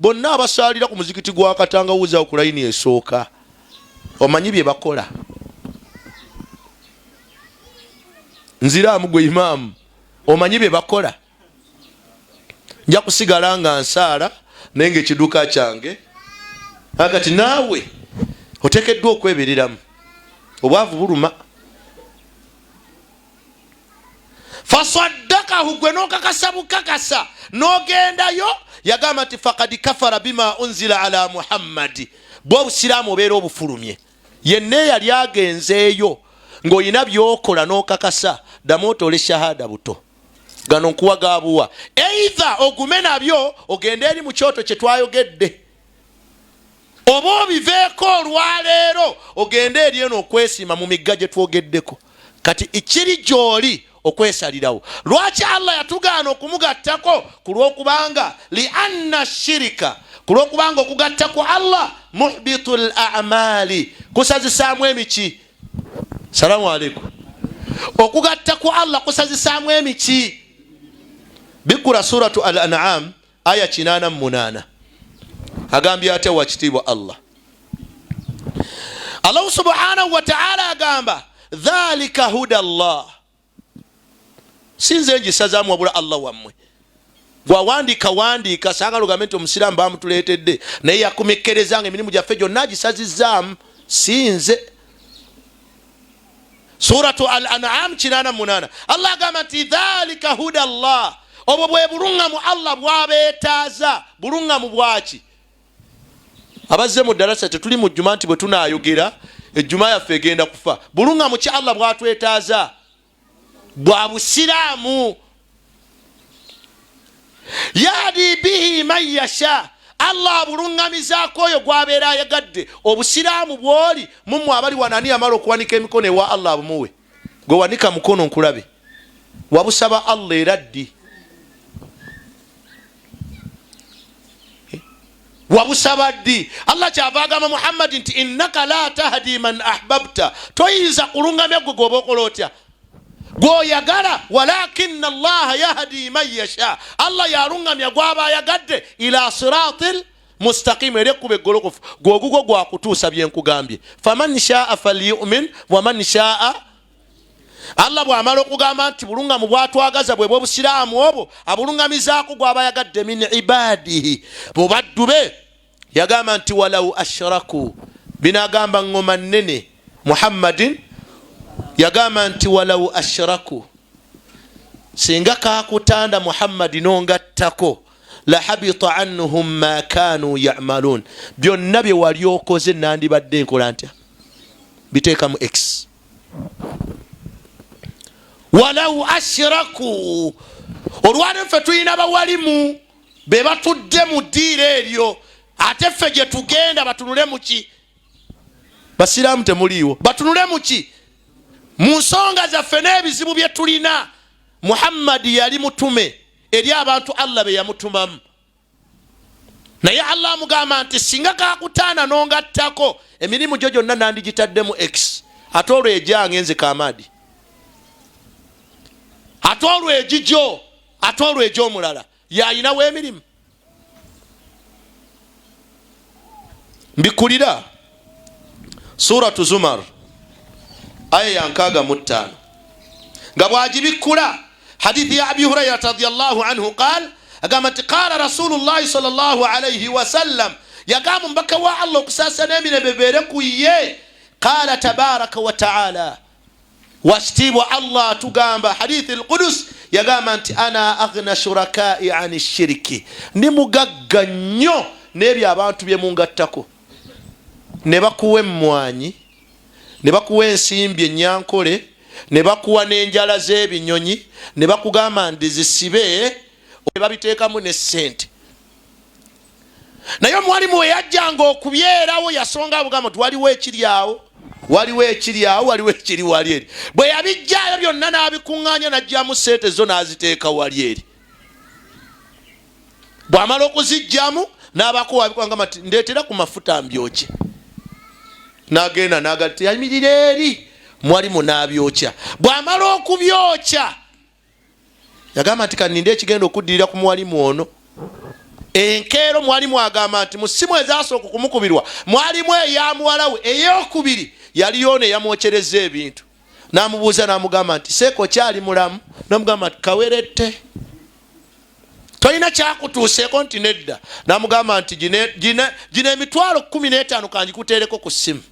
Bonna abasaalira ku muzikiti gwa Katangawuzi awo ku layini esooka, omanyi bye bakola? Nziraamu gwe imaamu, omanyi bye bakola? Nja kusigala nga nsaala naye nga ekiduuka kyange akati naawe oteekeddwa okwebereramu, obwavu buluma. Fasaddakahu, gwe nokakasa bukakasa nogendayo. Yagamba nti fakad kafara bima unzila ala Muhammadi. Bwe obusiraamu obeera obufulumye. Yenna eyali agenzeeyo ng'olina byokola n'okakasa, ddamu otoole shahada buto. Gano nkuwa gabuwa, eitha ogume nabyo ogende eri mu kyoto kye twayogedde, oba obiveeko olwaleero ogende eri eno okwesiima mu migga gye twogeddeko. Kati kiri gy'oli okwesalirawo. Lwaki Allah yatugaana okumugattako? Ku lw'okubanga li anna shirika, ku lw'okubanga okugatta ku Allah muhbitu l amaali, kusazisaamu emiki. Salaamu aleikum. Okugatta ku Allah kusazisaamu emiki. Bikkula Suratu Al An'am aya 88. Agambye atya wakitiibwa Allah? Allahu subhanahu wataala agamba dhalika huda llah, sinze ngisazaamu wabula Allah wammwe. Gwawandiika wandiika, saagala ogambe nti omusiraamu bamutuleetedde naye yakumikkereza nga emirimu gyaffe gyonna agisazizaamu, sinze. Suratu Al An'am 88, Allah agamba nti dhalika huda llah, obwo bwe buluŋŋamu Allah bwabeetaaza. Buluŋŋamu bwaki? Abazze mu ddalasa, tetuli mu jjuma nti bwe tunaayogera ejjuma yaffe egenda kufa. Buluŋŋamu ki Allah bwatwetaaza? Bwa busiraamu. Yahdi bihi man yasha, Allah abuluŋŋamizaako oyo gwabeera ayagadde. Obusiraamu bwoli mumwe abali wano, ani yamala okuwanika emikono ewa Allah abumuwe? Gwe wanika mukono nkulabe. Wabusaba Allah era ddi? Wabusaba ddi? Allah kyava agamba Muhammadi nti innaka la tahdi man ahbabta, toyinza kulungamya gwe gwoba okola otya gwoyagala, walakina Allaha yahdi man yasha, Allah yalungamya gwaba ayagadde ila siratil mustaqimu, eri ekkuba eggolokofu. Gwogugwo gwakutuusa byenkugambye. Faman shaa falyumin waman shaa. Allah bw'amala okugamba nti bulungamu bwatwagaza bwe bwobusiraamu, obwo abulungamizaako gwaba ayagadde min ibadihi, mubaddu be. Yagamba nti walau ashraku, binagamba ngoma nnene Muhammadin. Yagamba nti walau ashraku, singa kakutanda Muhammadi nongattako, lahabita anhum ma kanu yamalun, byonna bye wali okoze nandibadde nkola ntya biteekamu x. Walau ashraku, olwaleero ffe tulina bawalimu be batudde mu ddiiro eryo, ate ffe gye tugenda batunule muki? Basiraamu temuliiwo, batunule muki mu nsonga zaffe n'ebizibu bye tulina? Muhammadi yali mutume eri abantu Allah be yamutumamu, naye Allah amugamba nti singa kakutaana nongattako, emirimu gyo gyonna nandigitaddemu x. Ate olwo egyange nze kamadi, ate olwo egigyo, ate olwo egy'omulala yayinawo emirimu. Mbikulira Suratu Zumar aya ya 65 nga bwagibikkula hadithi ya Abi Hurairata radiallahu anhu qal, agamba nti qala Rasulullahi salllah alaihi wasallam, yagamba omubaka wa Allah okusaasa n'emirembe beere ku ye, qala tabaraka wa taala, wakitiibwa Allah atugamba hadithi lqudus, yagamba nti ana aghna shurakai ani shiriki, ndi mugagga nnyo n'ebyo abantu bye mungattako. Ne bakuwa emmwanyi, ne bakuwa ensimbi enyankole, ne bakuwa n'enjala z'ebinyonyi, ne bakugamba nti zisibe, babiteekamu ne ssente. Naye omuwalimu we yajjanga okubyerawo, yasonga abugamba nti waliwo ekiri awo, waliwo ekiri awo, waliwo ekiri wali eri. Bwe yabijjaayo byonna n'abikuŋŋaanya, n'ajjamu ssente zo n'aziteeka wali eri. Bw'amala okuzijjamu n'abaako wabikangamba nti ndeetera ku mafuta mbyokye, n'agenda n'agati yayimirira eri mwalimu n'abyokya. Bw'amala okubyokya yagamba nti kaninde ekigenda okuddirira ku muwalimu ono. Enkeero mwalimu agamba nti mu ssimu ezasooka okumukubirwa mwalimu eya muwala we, eyokubiri yali yoona eyamwokyereza ebintu. N'amubuuza n'amugamba nti, "Seeka okyali mulamu?" N'amugamba nti, "Kawerette, tolina kyakutuuseeko?" Nti, "Nedda." N'amugamba nti, "Gino 150,000 kangikuteereko ku ssimu."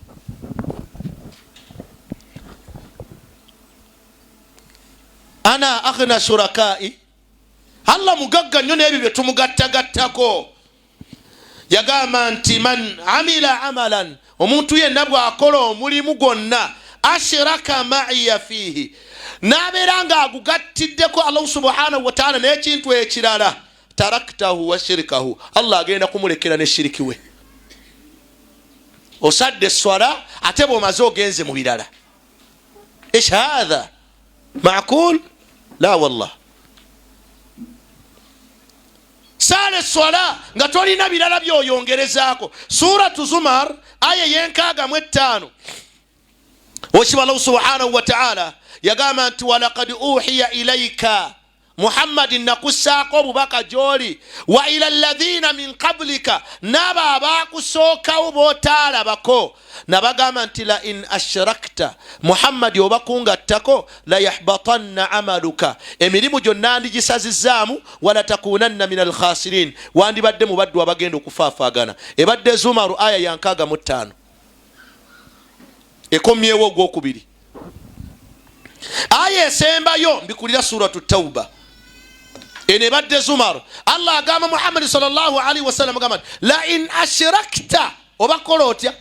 Ana aghna shurakai. Allah mugagga nnyo n'ebyo bye tumugattagattako. Yagamba nti, man amila amalan, omuntu yenna bw'akola omulimu gwonna, ashiraka maiya fiihi, n'abeera ng'agugattiddeko Allahu subhanahu wataala n'ekintu ekirala, taraktahu wa shirikahu, Allah agenda kumulekera ne shiriki we. Osadde eswala, ate bw'omaze ogenze mu birala. Ish hatha makul? La wallah. Saala eswala nga tolina birala byoyongerezaako. Suratu Zumar, aya eyenkaaga mu ttaano, okiba Allahu subhanahu wataala yagamba nti, walakad uhiya ilaika Muhammadi, nakussaako obubaka gy'oli, wa ila ladhina min qablika, n'abo abakusookawo b'otaalabako, nabagamba nti, la in ashrakta, Muhammadi, oba kungattako, la yahbatanna amaluka, emirimu gyonna ndigisazizaamu, walatakunanna min alkhasirin, wandibadde mu baddu abagenda okufaafaagana. Ebadde Zumaru, aya ya 65, ekomyewo ogwokubiri. Aya esembayo mbikulira Suratu Tauba. Eno ebadde Zumar. Allah agamba Muhammadi salllahalihi wasallam, agamba nti, la in ashrakta, oba kola otya,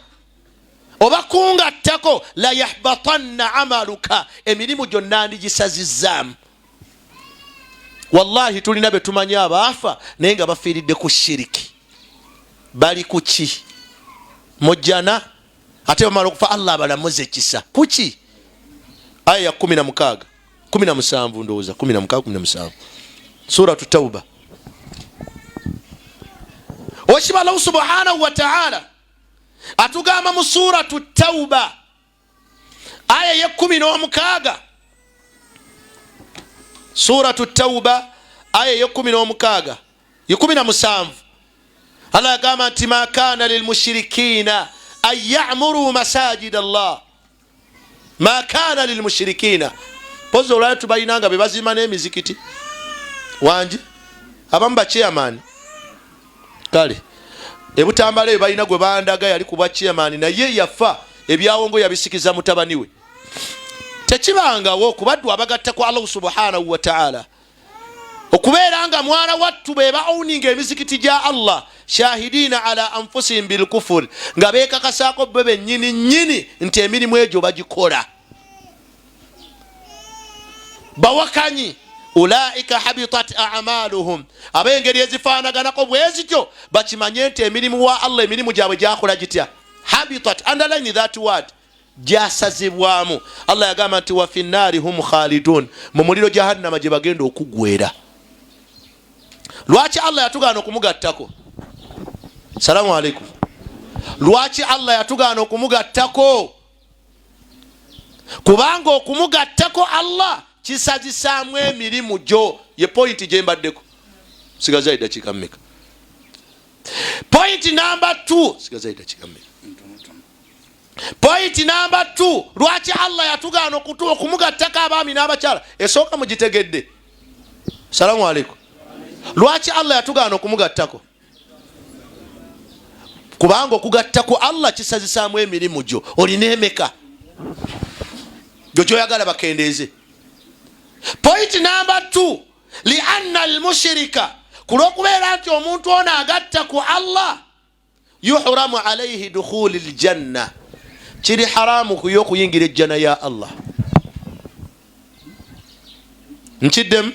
oba kungattako, la yahbatanna amaluka, emirimu gyonna ndigisazizaamu. Wallahi tulina be tumanyi abaafa naye nga bafiiridde ku shiriki. Bali kuki? Mujjana. Ate bamala okufa, Allah abalamuza ekisa. Kuki? Aya ya 16, 17, ndowooza 16, 17, Suratu Tauba. Okiba Allahu subhanahu wataala atugamba mu Suratu Tauba, aya ye16, Suratu Tauba, aya ye16, ye17, Allah agamba nti, ma kana lilmushirikina an yamuruu masajid Allah. Ma kana lilmushirikina. Pozi olwali tubalina nga bebazimba n'emizikiti. Wangi abamu bachairman, kale ebutambala eyo balina gwe bandaga yali kubwa chairman, naye yafa, ebyawongo yabisikiza mutabani we. Tekibangawo kubaddu abagatta ku Allahu subhanahu wataala okubeera nga mwana wattu beba owninga emizikiti gya Allah, shahidina ala anfusihim bilkufur, nga bekakasaako be bennyini nnyini nti emirimu egyo bagikola. Bawakanyi, ulaika habitat amaluhum, ab'engeri ezifaanaganako bwe zityo bakimanye nti emirimu wa Allah, emirimu gyabwe gyakola gitya? Habitat, underline that word, gyasazibwamu. Allah yagamba nti, wa fi nnaari hum khalidun, mu muliro jahannama gye bagenda okugwera. Lwaki Allah yatugaana okumugattako? Salaamu aleikum. Lwaki Allah yatugaana okumugattako? Kubanga okumugattako Allah kisazisaamu emirimu gyo. Ye point gyembaddeko. Sigazayo dakiika mmeka? Point number 2. Sigazayo dakiika mmeka? Point number 2, lwaki Allah yatugaana okumugattako abaami n'abakyala? Esooka mugitegedde? Salaamu aleikum. Lwaki Allah yatugaana okumugattako? Kubanga okugatta ku Allah kisazisaamu emirimu gyo. Olina emeka gyo gyoyagala bakendeeze? Point number 2, lianna almushirika, kulwokubeera nti omuntu ono agatta ku Allah, yuhramu alaihi dukhuli ljanna, kiri haramu kuye okuyingira ejjana ya Allah. Nkiddemu,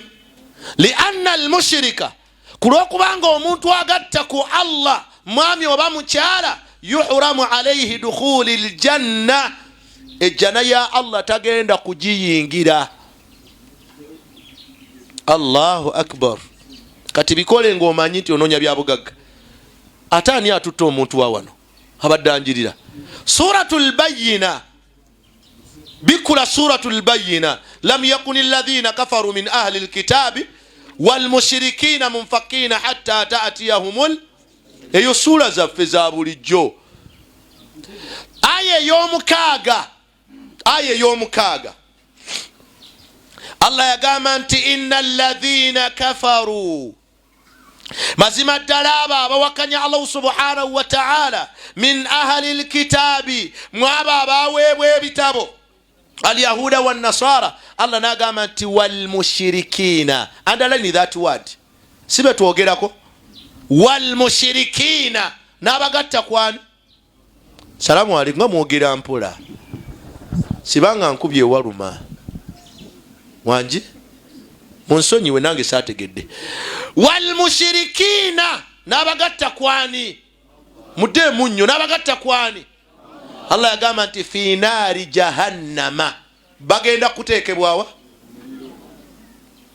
lianna almushirika, kulwokubanga omuntu agatta ku Allah, mwami oba mukyala, yuhramu alaihi dukhuli ljanna, ejjana ya Allah tagenda kugiyingira. Allahu akbar. Kati bikole ngaomanyi nti onoonya byabugagga. Ate ani atutta omuntu wa wano abadde anjirira? Suratu lbayina, bikula Suratu lbayina, lam yakuni ladhina kafaru min ahli lkitabi. Walmushirikina munfakina hatta tatiyahumul. Eyo suula zaffe za bulijjo. Aya ey'omukaaga, aya ey'omukaaga, Allah yagamba nti inna alladhina kafaru, mazima ddala abo abawakanya Allahu subhanahu wa taala, min ahali lkitaabi, mwabo abaweebwa ebitabo, alyahuda wannasara. Allah nagamba nti walmushirikina, underline that word, si betwogerako, walmushirikina, n'abagatta kwani. Salamu aleikum. Nga mwogera mpola, sibanga nkubye ewaluma wangi, munsonyiwe, nange saategedde. Walmushirikina, n'abagatta kwani, muddeemu nnyo, n'abagatta kwani. Allah yagamba nti fi naari jahannama, bagenda kuteekebwawa?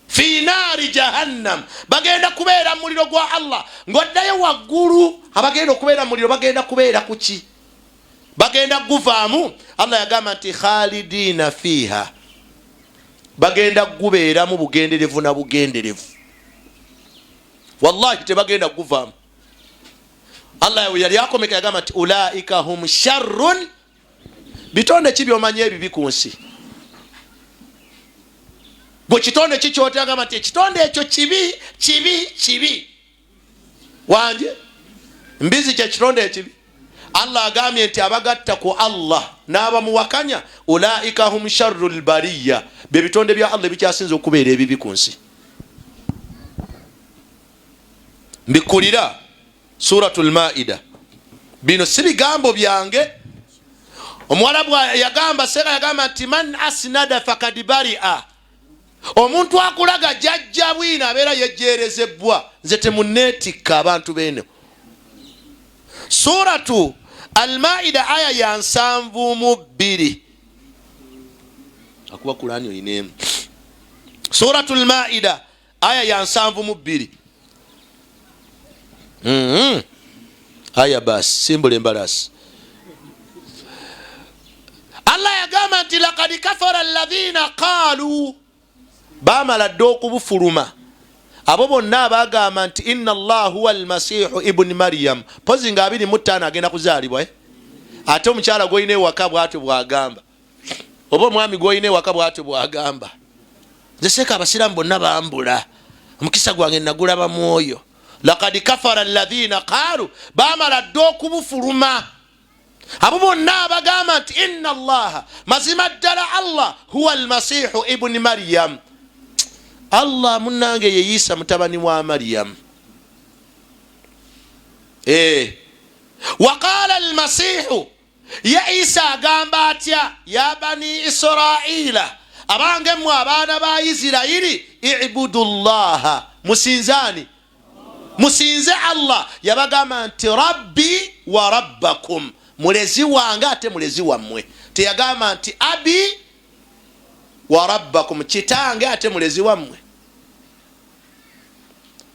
Fi naari jahannam, bagenda kubeera muliro gwa Allah. Ng'oddayo waggulu, abagenda okubeera muliro bagenda kubeera kuki? Bagenda kuguvaamu. Allah yagamba nti khalidina fiiha, bagenda kugubeeramu bugenderevu na bugenderevu, wallahi tebagenda kuguvaamu. Allah yali akomeka, yagamba nti ulaika hum sharrun. Bitonde ki byomanyi ebibi ku nsi? Gwe kitonde ki kyotagamba nti ekitonde ekyo kibi, kibi, kibi? Wanje mbizi kyekitonde ekibi? Allah agambye nti abagatta ku Allah n'abamuwakanya, ulaika hum sharru lbariya, byebitonde bya Allah ebikyasinza okubeera ebibi ku nsi. Mbikulira Suratu Lmaida. Bino si bigambo byange. Omuwalabu yagamba, seeka yagamba nti man asnada fakad baria, omuntu akulaga jajja bwino abeera yejjerezebbwa. Nze temuneetikka abantu beeno. Suratu Almaida aya ya 72, akuba Kurani oyineemu. Suratu Lmaida aya ya 72. Aya basi simbula embalasi. Allah yagamba nti lakad kafara alladhina qalu, bamala dde okubufuluma abo bonna abagamba nti inna Allah huwa almasihu ibuni Mariyamu. Pozi nga 25 agenda kuzaalibwa, eh? Ate omukyala gwolina ewaka bwatyo bwagamba, oba omwami gwolina ewaka bwatyo bwagamba, nze seeka abasiraamu bonna bambula, omukisa gwange nagulaba mwoyo. Lakad kafara alladhina qalu, bamala dde okubufuluma abo bonna abagamba nti inna Allaha, mazima ddala Allah, huwa almasihu ibuni Mariyamu, Allah munange ye Isa mutabani wa Mariyamu. Waqala almasihu, ye Isa agamba atya? Ya bani Israila, abange mmwe abaana ba Isirayiri, ibudu llaha, musinzaani? Musinze Allah. Yabagamba nti rabbi wa rabbakum, mulezi wange ate mulezi wammwe. Teyagamba nti abi wa rabbakum, kitange ate mulezi wammwe.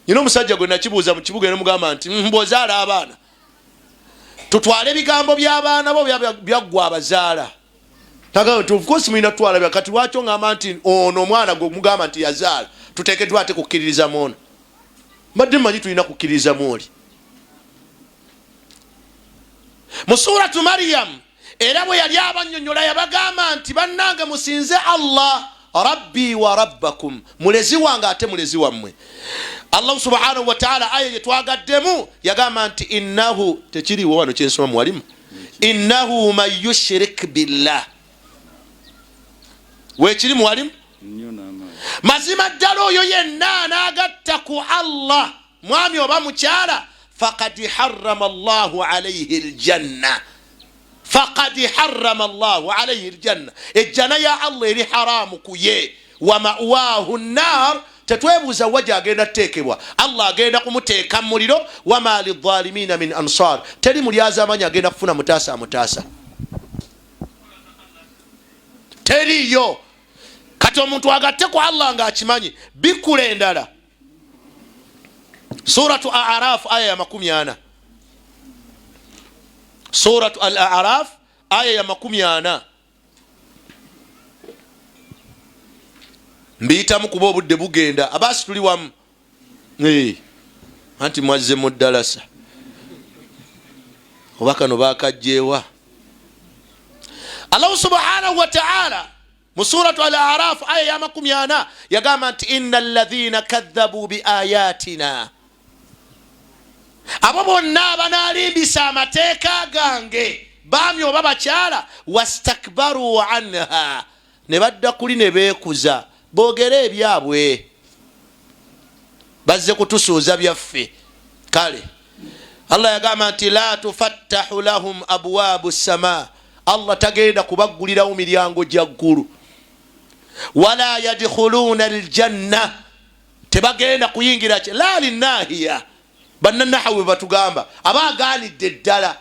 Nyina omusajja gwe nakibuuza mu kibuga, nemugamba nti bw'ozaala abaana, tutwale ebigambo by'abaana bo byaggwa abazaala? Tagaba nti of course mulina tutwala bya. Kati lwaki oŋŋamba nti ono omwana gwe mugamba nti yazaala tuteekeddwa ate kukkiririzamu ono? Mbadde mmanyi tulina kukkiririzamu oli. Mu Suratu Mariyamu era bwe yali abannyonnyola, yabagamba nti bannange musinze Allah, rabbi wa rabbakum, mulezi wange ate mulezi wammwe. Allah subhanahu wataala, aya gye twagaddemu, yagamba nti innahu, tekiriwo wano kyensoma muwalimu, innahu man yushrik billah, wekiri muwalimu, mazima ddala oyo yenna anaagatta ku Allah, mwami oba mukyala, fakad harama Llahu alaihi ljanna, fakad harama Llahu alaihi ljanna, ejjana ya Allah eri haramu ku ye, wa mawahu nnar, tetwebuuza wa gyagenda tuteekebwa, Allah agenda kumuteeka muliro, wama lidhalimina min ansar, teri mulyazamanyi agenda kufuna mutaasa amutaasa, teriyo. Kati omuntu agatte ku Allah ng'akimanyi. Bikula endala, Suratu Araf aya ya 40, Suratu Al Araf aya ya 40. Mbiyitamu kuba obudde bugenda. Abaasi tuli wamu. Anti mwazze mu ddalasa oba kano bakajjeewa. Allahu subhanahu wataala mu suratu Al Arafu aya ya 40 yagamba nti inna alladhina kadhabu biayatina, abo bonna abanalimbisa amateeka gange, baami oba bakyala, wastakbaru anha, ne badda kuli ne beekuza boogere ebyabwe, bazze kutusuuza byaffe. Kale Allah yagamba nti la tufattahu lahum abwabu sama, Allah tagenda kubaggulirawo miryango gya ggulu, wala yadkhuluna aljanna, tebagenda kuyingira ki la linahiya. Bannanahawi bwe batugamba aba agaanidde ddala,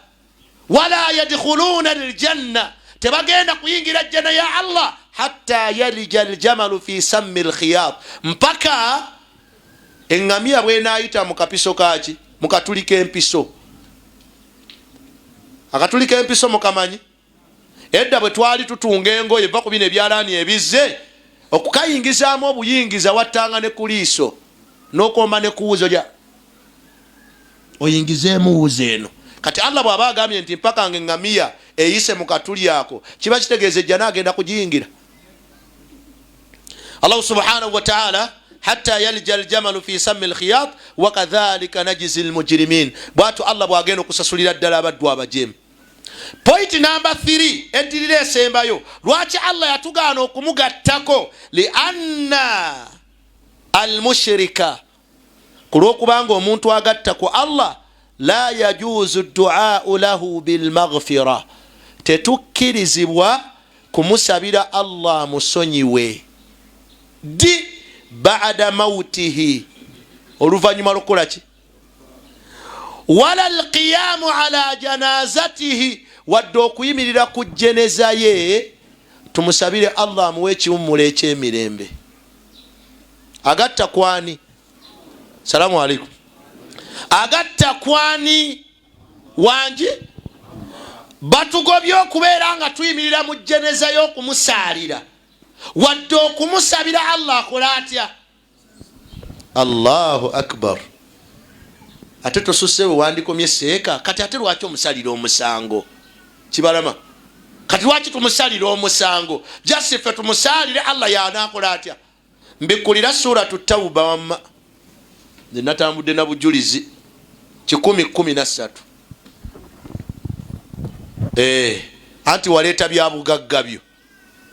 wala yadkhuluna aljanna, tebagenda kuyingira jjana ya Allah, hatta yalija aljamalu fi sammi lkhiyat, mpaka eŋŋamiya bwenayita mu kapiso kaki, mu katuli k'empiso. Akatuli k'empiso mukamanyi? Edda bwe twali tutunga engoye, va ku bino ebyalaani ebizze, okukayingizaamu obuyingiza wattanga ne ku liiso n'okomba ne kuwuzo lya oyingizeemu wuzi eno. Kati Allah bw'aba agambye nti mpaka nga eŋŋamiya eyise mu katuli ako, kiba kitegeeza ejjana agenda kugiyingira. Allahu subhanahu wataala hatta yalija aljamalu fi sami lkhiyat wakadhalika najizi lmujirimin, bwatyo Allah bwagenda okusasulira ddala abaddu abajeemu. Point namba 3 eddirira esembayo, lwaki Allah yatugaana okumugattako? Lianna almushirika, ku lwokubanga omuntu agatta ku Allah, la yajuuzu duau lahu bilmaghfira, tetukkirizibwa kumusabira Allah amusonyiwe ddi? Bada mautihi, oluvannyuma lwokukola ki? Wala alqiyamu ala janazatihi, wadde okuyimirira ku jeneza ye tumusabire Allah amuwe ekiwummulo ekyemirembe. Agatta kwani? Salamu alaikum. Agatta kwani? Wangi batugobye okubeera nga tuyimirira mu jeneza y'okumusaalira wadde okumusabira Allah akola atya? Allahu akbar. Ate tosusse we wandikomye seeka. Kati ate lwaki omusalira omusango kibalama? Kati lwaki tumusalira omusango? Jasi ffe tumusaalire, Allah yanakola atya? Mbikkulira Suratu Tauba. Wamma nze natambudde na bujulizi 113. Eh, anti waleeta bya bugagga byo,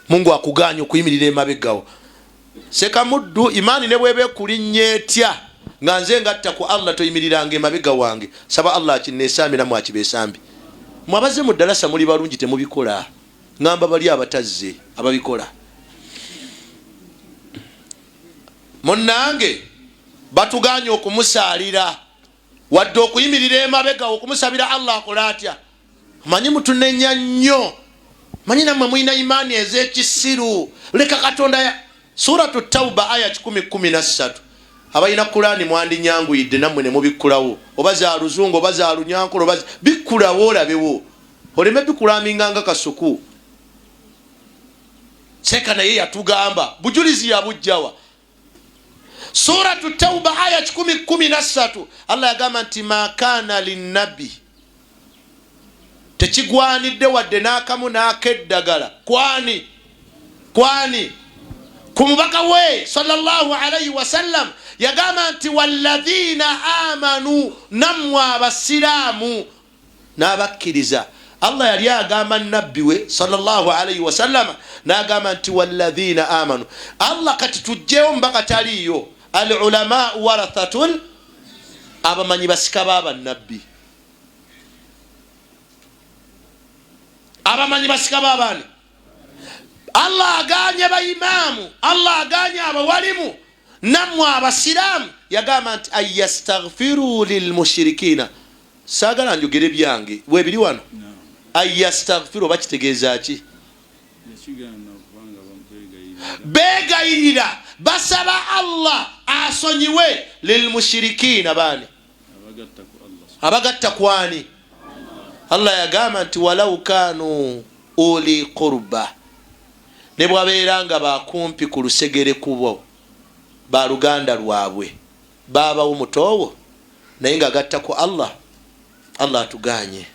Mungu akuganya okuyimirira emabegawo. Sekamuddu, imaani ne bweba ekulinnya etya, nga nze ngatta ku Allah, toyimiriranga emabega wange. Saba Allah akineesambi nammwe akibeesambi. Mwe abazze mu ddalasa muli balungi, temubikola. Ngamba bali abatazze ababikola. Munnange, batuganye okumusaalira wadde okuyimirira emabega okumusabira Allah akola atya? Manyi mutunenya nnyo, manyi nammwe mulina imaani ez'ekisiru. Leka Katonda. Suratu Tauba aya 113. Abalina Kulaani mwandinyanguyidde nammwe ne mubikkulawo, oba za luzungu oba za lunyankole, oba bikkulawo olabewo, oleme bikulaminga nga kasuku. Seeka naye yatugamba bujulizi yabujjawa? Suratu Tauba aya 113, Allah yagamba nti ma kana linnabi, tekigwanidde wadde n'akamu n'akeddagala kwani kwani ku mubaka we sallallahu alaihi wasallam. Yagamba nti walladhina amanu, nammwe abasiraamu n'abakkiriza. Allah yali agamba nabbi we sallallahu alaihi wasallama, n'agamba nti walladhina amanu. Allah kati tugjewo mubaka taliiyo, al ulamau warathatul, abamanyi basika b'abannabbi. Abamanyi basika b'abaani? Allah aganye baimaamu, Allah aganye abawalimu, nammwe abasiraamu. Yagamba nti an yastaghfiru lilmushirikina. Saagala njogere byange webiri wano. An yastaghfiru oba kitegeeza ki? Begayirira, basaba Allah asonyiwe lilmushirikina baani? Abagatta kwani? Allah yagamba nti walau kanu uli qurba, ne bwabeera nga bakumpi ku lusegere kubo, baluganda lwabwe. Baabawo mutoowo naye nga agatta ku Allah. Allah atuganye.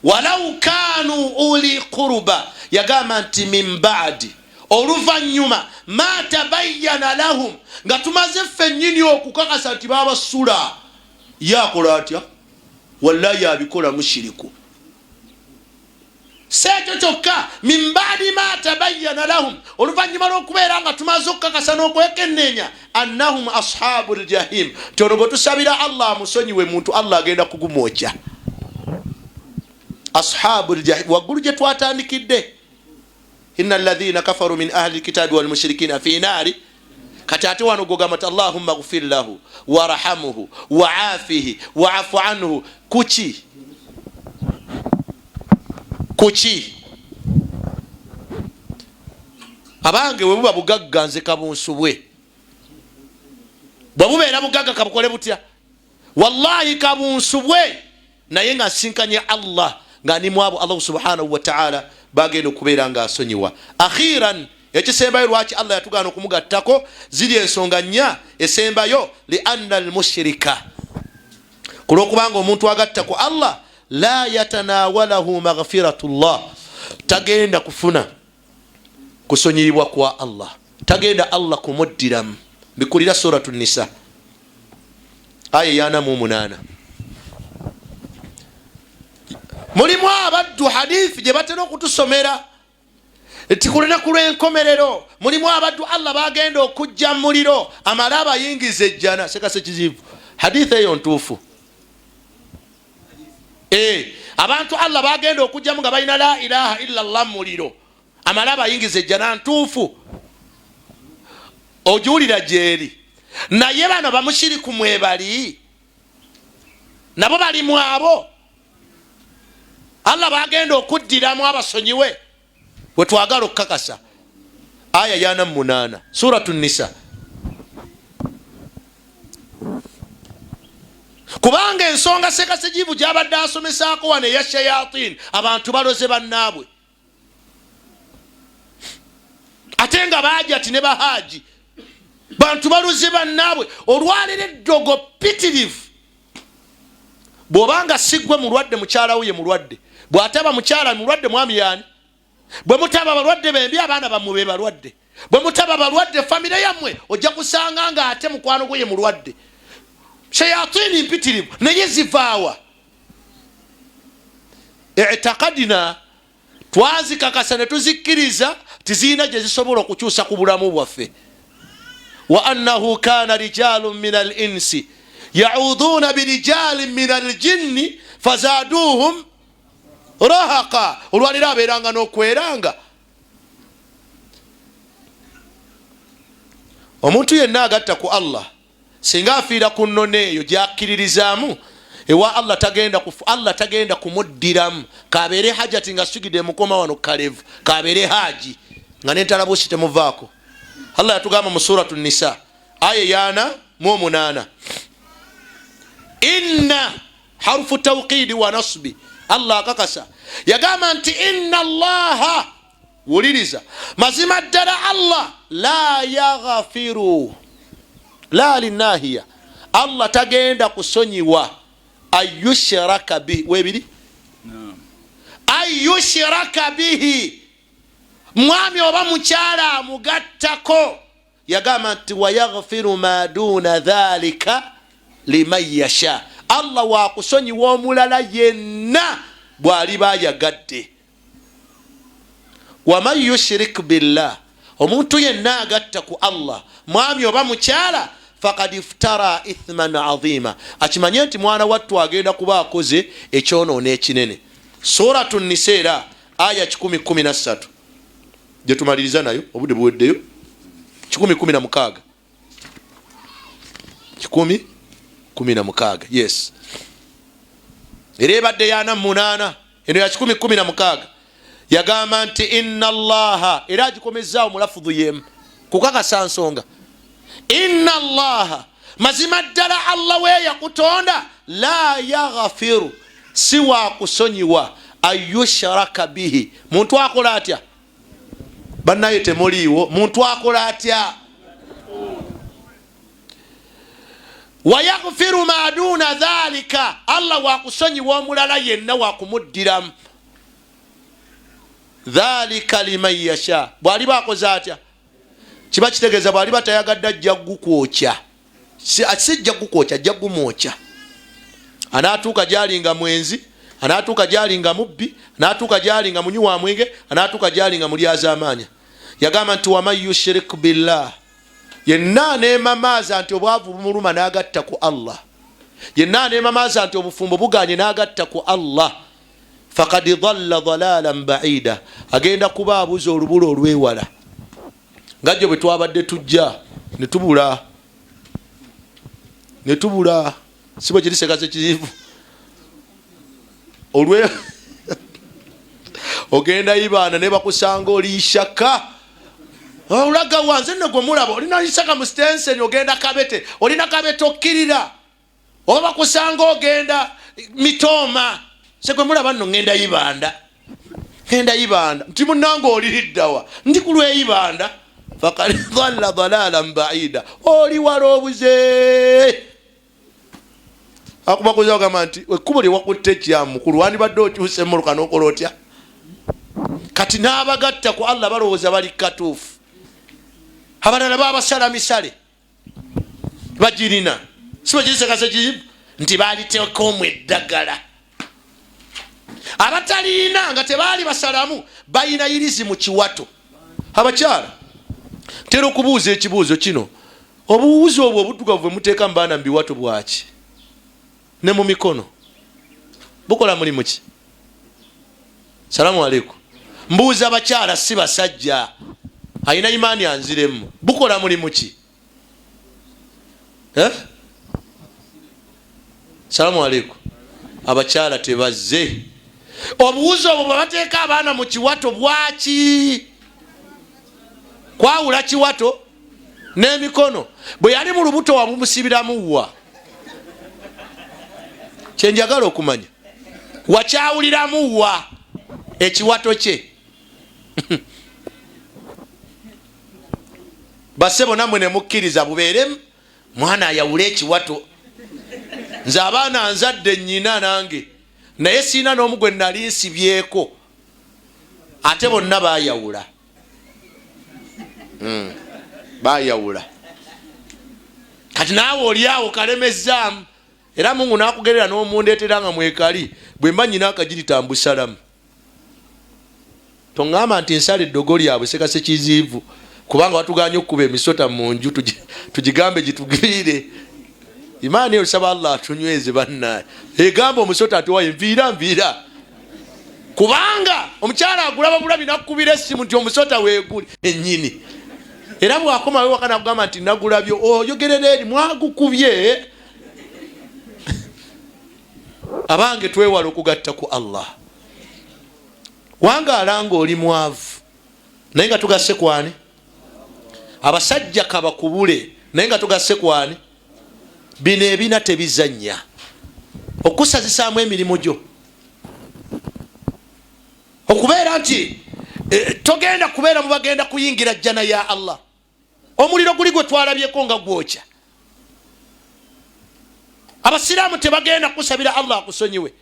Walau kanu uli quruba, yagamba nti min baadi, oluvannyuma, ma tabayyana lahum, nga tumaze ffennyini okukakasa nti babasula. Ye akola atya? Wallahi abikola mushiriku. Si ekyo kyokka, min baadi ma tabayyana lahum, oluvannyuma lw'okubeera nga tumaze okukakasa n'okwekenneenya, annahum ashabu ljahim, nti ono gwe tusabira Allah amusonyiwe muntu Allah agenda kugumwokya. Ashabu ljahim, waggulu gye twatandikidde, inna alladhina kafaru min ahli lkitabi walmushrikina fi naari. Kati ate wano gogamba nti allahumma gfir lahu warhamuhu waafihi waafu anhu. Kuki? Kuki? Abange, bwe buba bugagga, nze kabunsubwe. Bwe bubeera bugagga, kabukole butya? Wallahi kabunsubwe, naye nga nsinkanye Allah nga ndi mwabo Allahu subhanahu wataala bagenda okubeera nga asonyiwa. Akhiran, ekisembayo, lwaki Allah yatugaana okumugattako, ziri ensonga nnya. Esembayo, lianna almushrika, kulwokubanga omuntu agatta ku Allah, la yatanawalahu maghfiratullah, tagenda kufuna kusonyiyibwa kwa Allah, tagenda Allah kumuddiramu. Bikulira Suratu Nisa, aya 48. Mulimu abaddu, hadithi gye batera okutusomera nti ku lunaku lw'enkomerero mulimu abaddu Allah bagenda okujja muliro amale abayingiza ejjana. Sekase kizivu, hadithi eyo ntuufu. Abantu Allah bagenda okujjamu nga balina la ilaha illa llah muliro amale abayingiza ejjana, ntuufu, ogiwulira gyeri. Naye bano bamushiriku mwebali, nabo bali mwabo Allah bagenda okuddiramu abasonyiwe. Wetwagala okukakasa, aya 48, Suratu Nisa, kubanga ensonga Sekasejivu gyabadde asomesaako wano eya shayatin, abantu baloze bannaabwe ate nga bajati ne bahaji, bantu baloze bannaabwe. Olwaliro eddogo pitirivu. Bw'obanga siggwe mulwadde, mukyala wo ye mulwadde. Bw'ataba mukyala mulwadde, mwami yaani? Bwe mutaba balwadde bembi, abaana bammwe be balwadde. Bwe mutaba balwadde, famire yammwe, ojja kusanga nga ate mukwano gwe ye mulwadde. Shayatini mpitirivu, naye zivaawa? Itakadina, twazikakasa ne tuzikkiriza, tizirina gye zisobola okukyusa ku bulamu bwaffe. Wa annahu kana rijalun min al insi yauduna birijalin min aljinni fazaduhum rahaqa. Olwaliro abeeranga n'okweranga. Omuntu yenna agatta ku Allah, singa afiira ku nnono eyo gyakkiririzaamu, ewa Allah tagenda, Allah tagenda kumuddiramu. Kabeere hajati nga sigide emukoma wano kalevu, kabeere haji nga nentalabuusi temuvaako. Allah yatugamba mu Suratu Nisa, aya 48, inna harufu tauqidi wa nasbi, Allah akakasa, yagamba nti inna allaha, wuliriza, mazima ddala Allah, la yaghfiru, la linahiya, Allah tagenda kusonyiwa ayushraka bihi, webiri ayushraka bihi, mwami oba mukyala amugattako. Yagamba nti wayaghfiru ma duna dhalika liman yasha, Allah wakusonyiwa omulala yenna bw'aliba ayagadde. Waman yushrik billah, omuntu yenna agatta ku Allah, mwami oba mukyala, fakad iftara ithman azima, akimanye nti mwana wattu agenda kuba akoze ekyonoono ekinene. Suratu Nisa era aya 113 gyetumaliriza nayo, obudde buweddeyo. 116, 116, yes, era ebadde 48, eno ya 116. Yagamba nti inna allaha, era agikomezaawo mulafudu yemu kukakasa nsonga, inna allaha, mazima ddala Allah we yakutonda, la yaghfiru, si wakusonyiwa, ayushraka bihi. Muntu akola atya? Bannaye, temuliiwo. Muntu akola atya? Wayaghfiru ma duna dhalika, Allah wakusonyiwa omulala yenna wakumuddiramu. Dhalika liman yasha, bwaliba akoze atya? Kiba kitegeeza bwaliba tayagadde ajja gukwokya, sijja gukwokya, ajja gumwokya. Anaatuuka gyali nga mwenzi, anaatuuka gyali nga mubbi, anaatuuka gyali nga munywi wa mwenge, anaatuuka gyali nga mulyazaamaanya. Yagamba nti waman yushrik billah, yenna aneemamaaza nti obwavu bumuluma n'agatta ku Allah, yenna aneemamaaza nti obufumbo buganye n'agatta ku Allah, fakad dalla dalalan baida, agenda kuba abuza olubula olwewala. Nga jjo bwe twabadde tujja netubula, netubula, si bwe kiri sekaze kizivu olwe ogenda ibaana ne bakusanga oli Ishaka, olaga wanze nno gwe mulaba olina Ishaka mu sitenseni, ogenda Kabete, olina Kabete okkirira, oba bakusanga ogenda Mitooma, se gwe mulaba nno ngenda Ibanda, ngenda Ibanda, nti munange oliriddawa? Ndi ku lw'Ibanda. Fakad dalla dalalan baida, oli wala obuze. Akubakuza ogamba nti ekkubo lye wakutte ekyamu mukulu, wandibadde okyusa emmotoka n'okola otya? Kati n'abagatta ku Allah balowooza bali katuufu, abalala babasala misale bagirina, si bagirisekaze kizibu nti baliteeka omwo eddagala. Abataliina nga tebaali basalamu balina yirizi mu kiwato. Abakyala, ntera okubuuza ekibuuzo kino, obuwuzi obwo obuddugavu bwe muteeka mu baana mu biwato bwaki ne mu mikono bukola mulimu ki? Salamu aleikum. Mbuuza bakyala si basajja, alina imaani anziremu, bukola mulimu ki? Eh? Salamu aleikum. Abakyala tebazze. Obuwuzi obwo bwe bateeka abaana mu kiwato bwaki? Kwawula kiwato n'emikono. Bwe yali mu lubuto wabumusibiramu wa? Kyenjagala okumanya, wakyawuliramu wa ekiwato kye? Basebo namwe nemukkiriza bubeeremu mwana ayawule ekiwato. Nze abaana nzadde nnyina nange, naye siina n'omu gwe nali nsibyeko, ate bonna bayawula. Bayawula. Kati naawe oli awo kalemezaamu, era Mungu nakugerera n'omundeetera nga mwekali. Bwe mba nyina akagirita mbusalamu, toŋŋamba nti nsala eddogo lyabwe sekase kiziivu, kubanga watuganye okukuba emisota mu nju, tugigambe gitugwire. Imaani osaba Allah atunyweze bannaye, egamba omusota nti waye nviira nviira, kubanga omukyala agulaba bulabi nakukubira essimu nti omusota weeguli ennyini, era bwakomawo ewaka nakugamba nti nagulabye, oyogerera eri mwagukubye. Abange, twewala okugatta ku Allah. Wangaala nga oli mwavu naye nga tugasse kwani? Abasajja kabakubule naye nga tugasse kwani? Bino ebina tebizannya okusazisaamu emirimu gyo, okubeera nti togenda kubeera mu bagenda kuyingira jjana ya Allah. Omuliro guli gwe twalabyeko nga gwokya, abasiraamu tebagenda kusabira Allah akusonyiwe.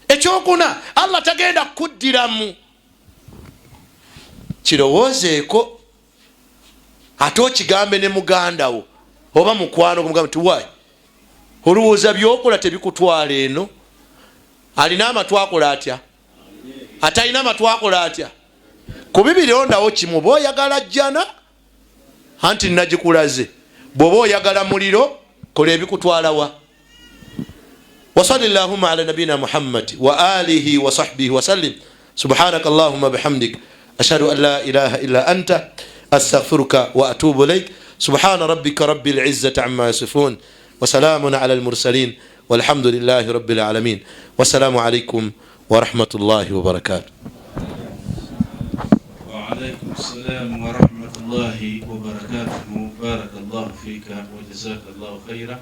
Ekyokuna, Allah tagenda kukuddiramu. Kirowoozeeko ate okigambe ne muganda wo oba mukwano gwo, mugambe nti wayi olowooza byokola tebikutwala eno. Alina amatu akola atya? Atalina amatu akola atya? Ku bibiri ondawo kimu, oba oyagala jjana anti nagikulaze, bw'oba oyagala muliro kola ebikutwalawa. Wasali llahuma ala nabiyina Muhammad wa alihi wa sahbihi wasallim. Subhanaka allahuma bihamdik, ashhadu an la ilaha illa anta, astaghfiruka wa atubu ilaik. Subhana rabbika rabbil izzati amma yasifun, wasalamun ala almursalin, walhamdulillahi rabbil alamin. Wassalamu alaikum warahmatullahi wabarakatuh. وعليكم السلام ورحمة الله وبركاته. بارك الله فيك وجزاك الله خيرا.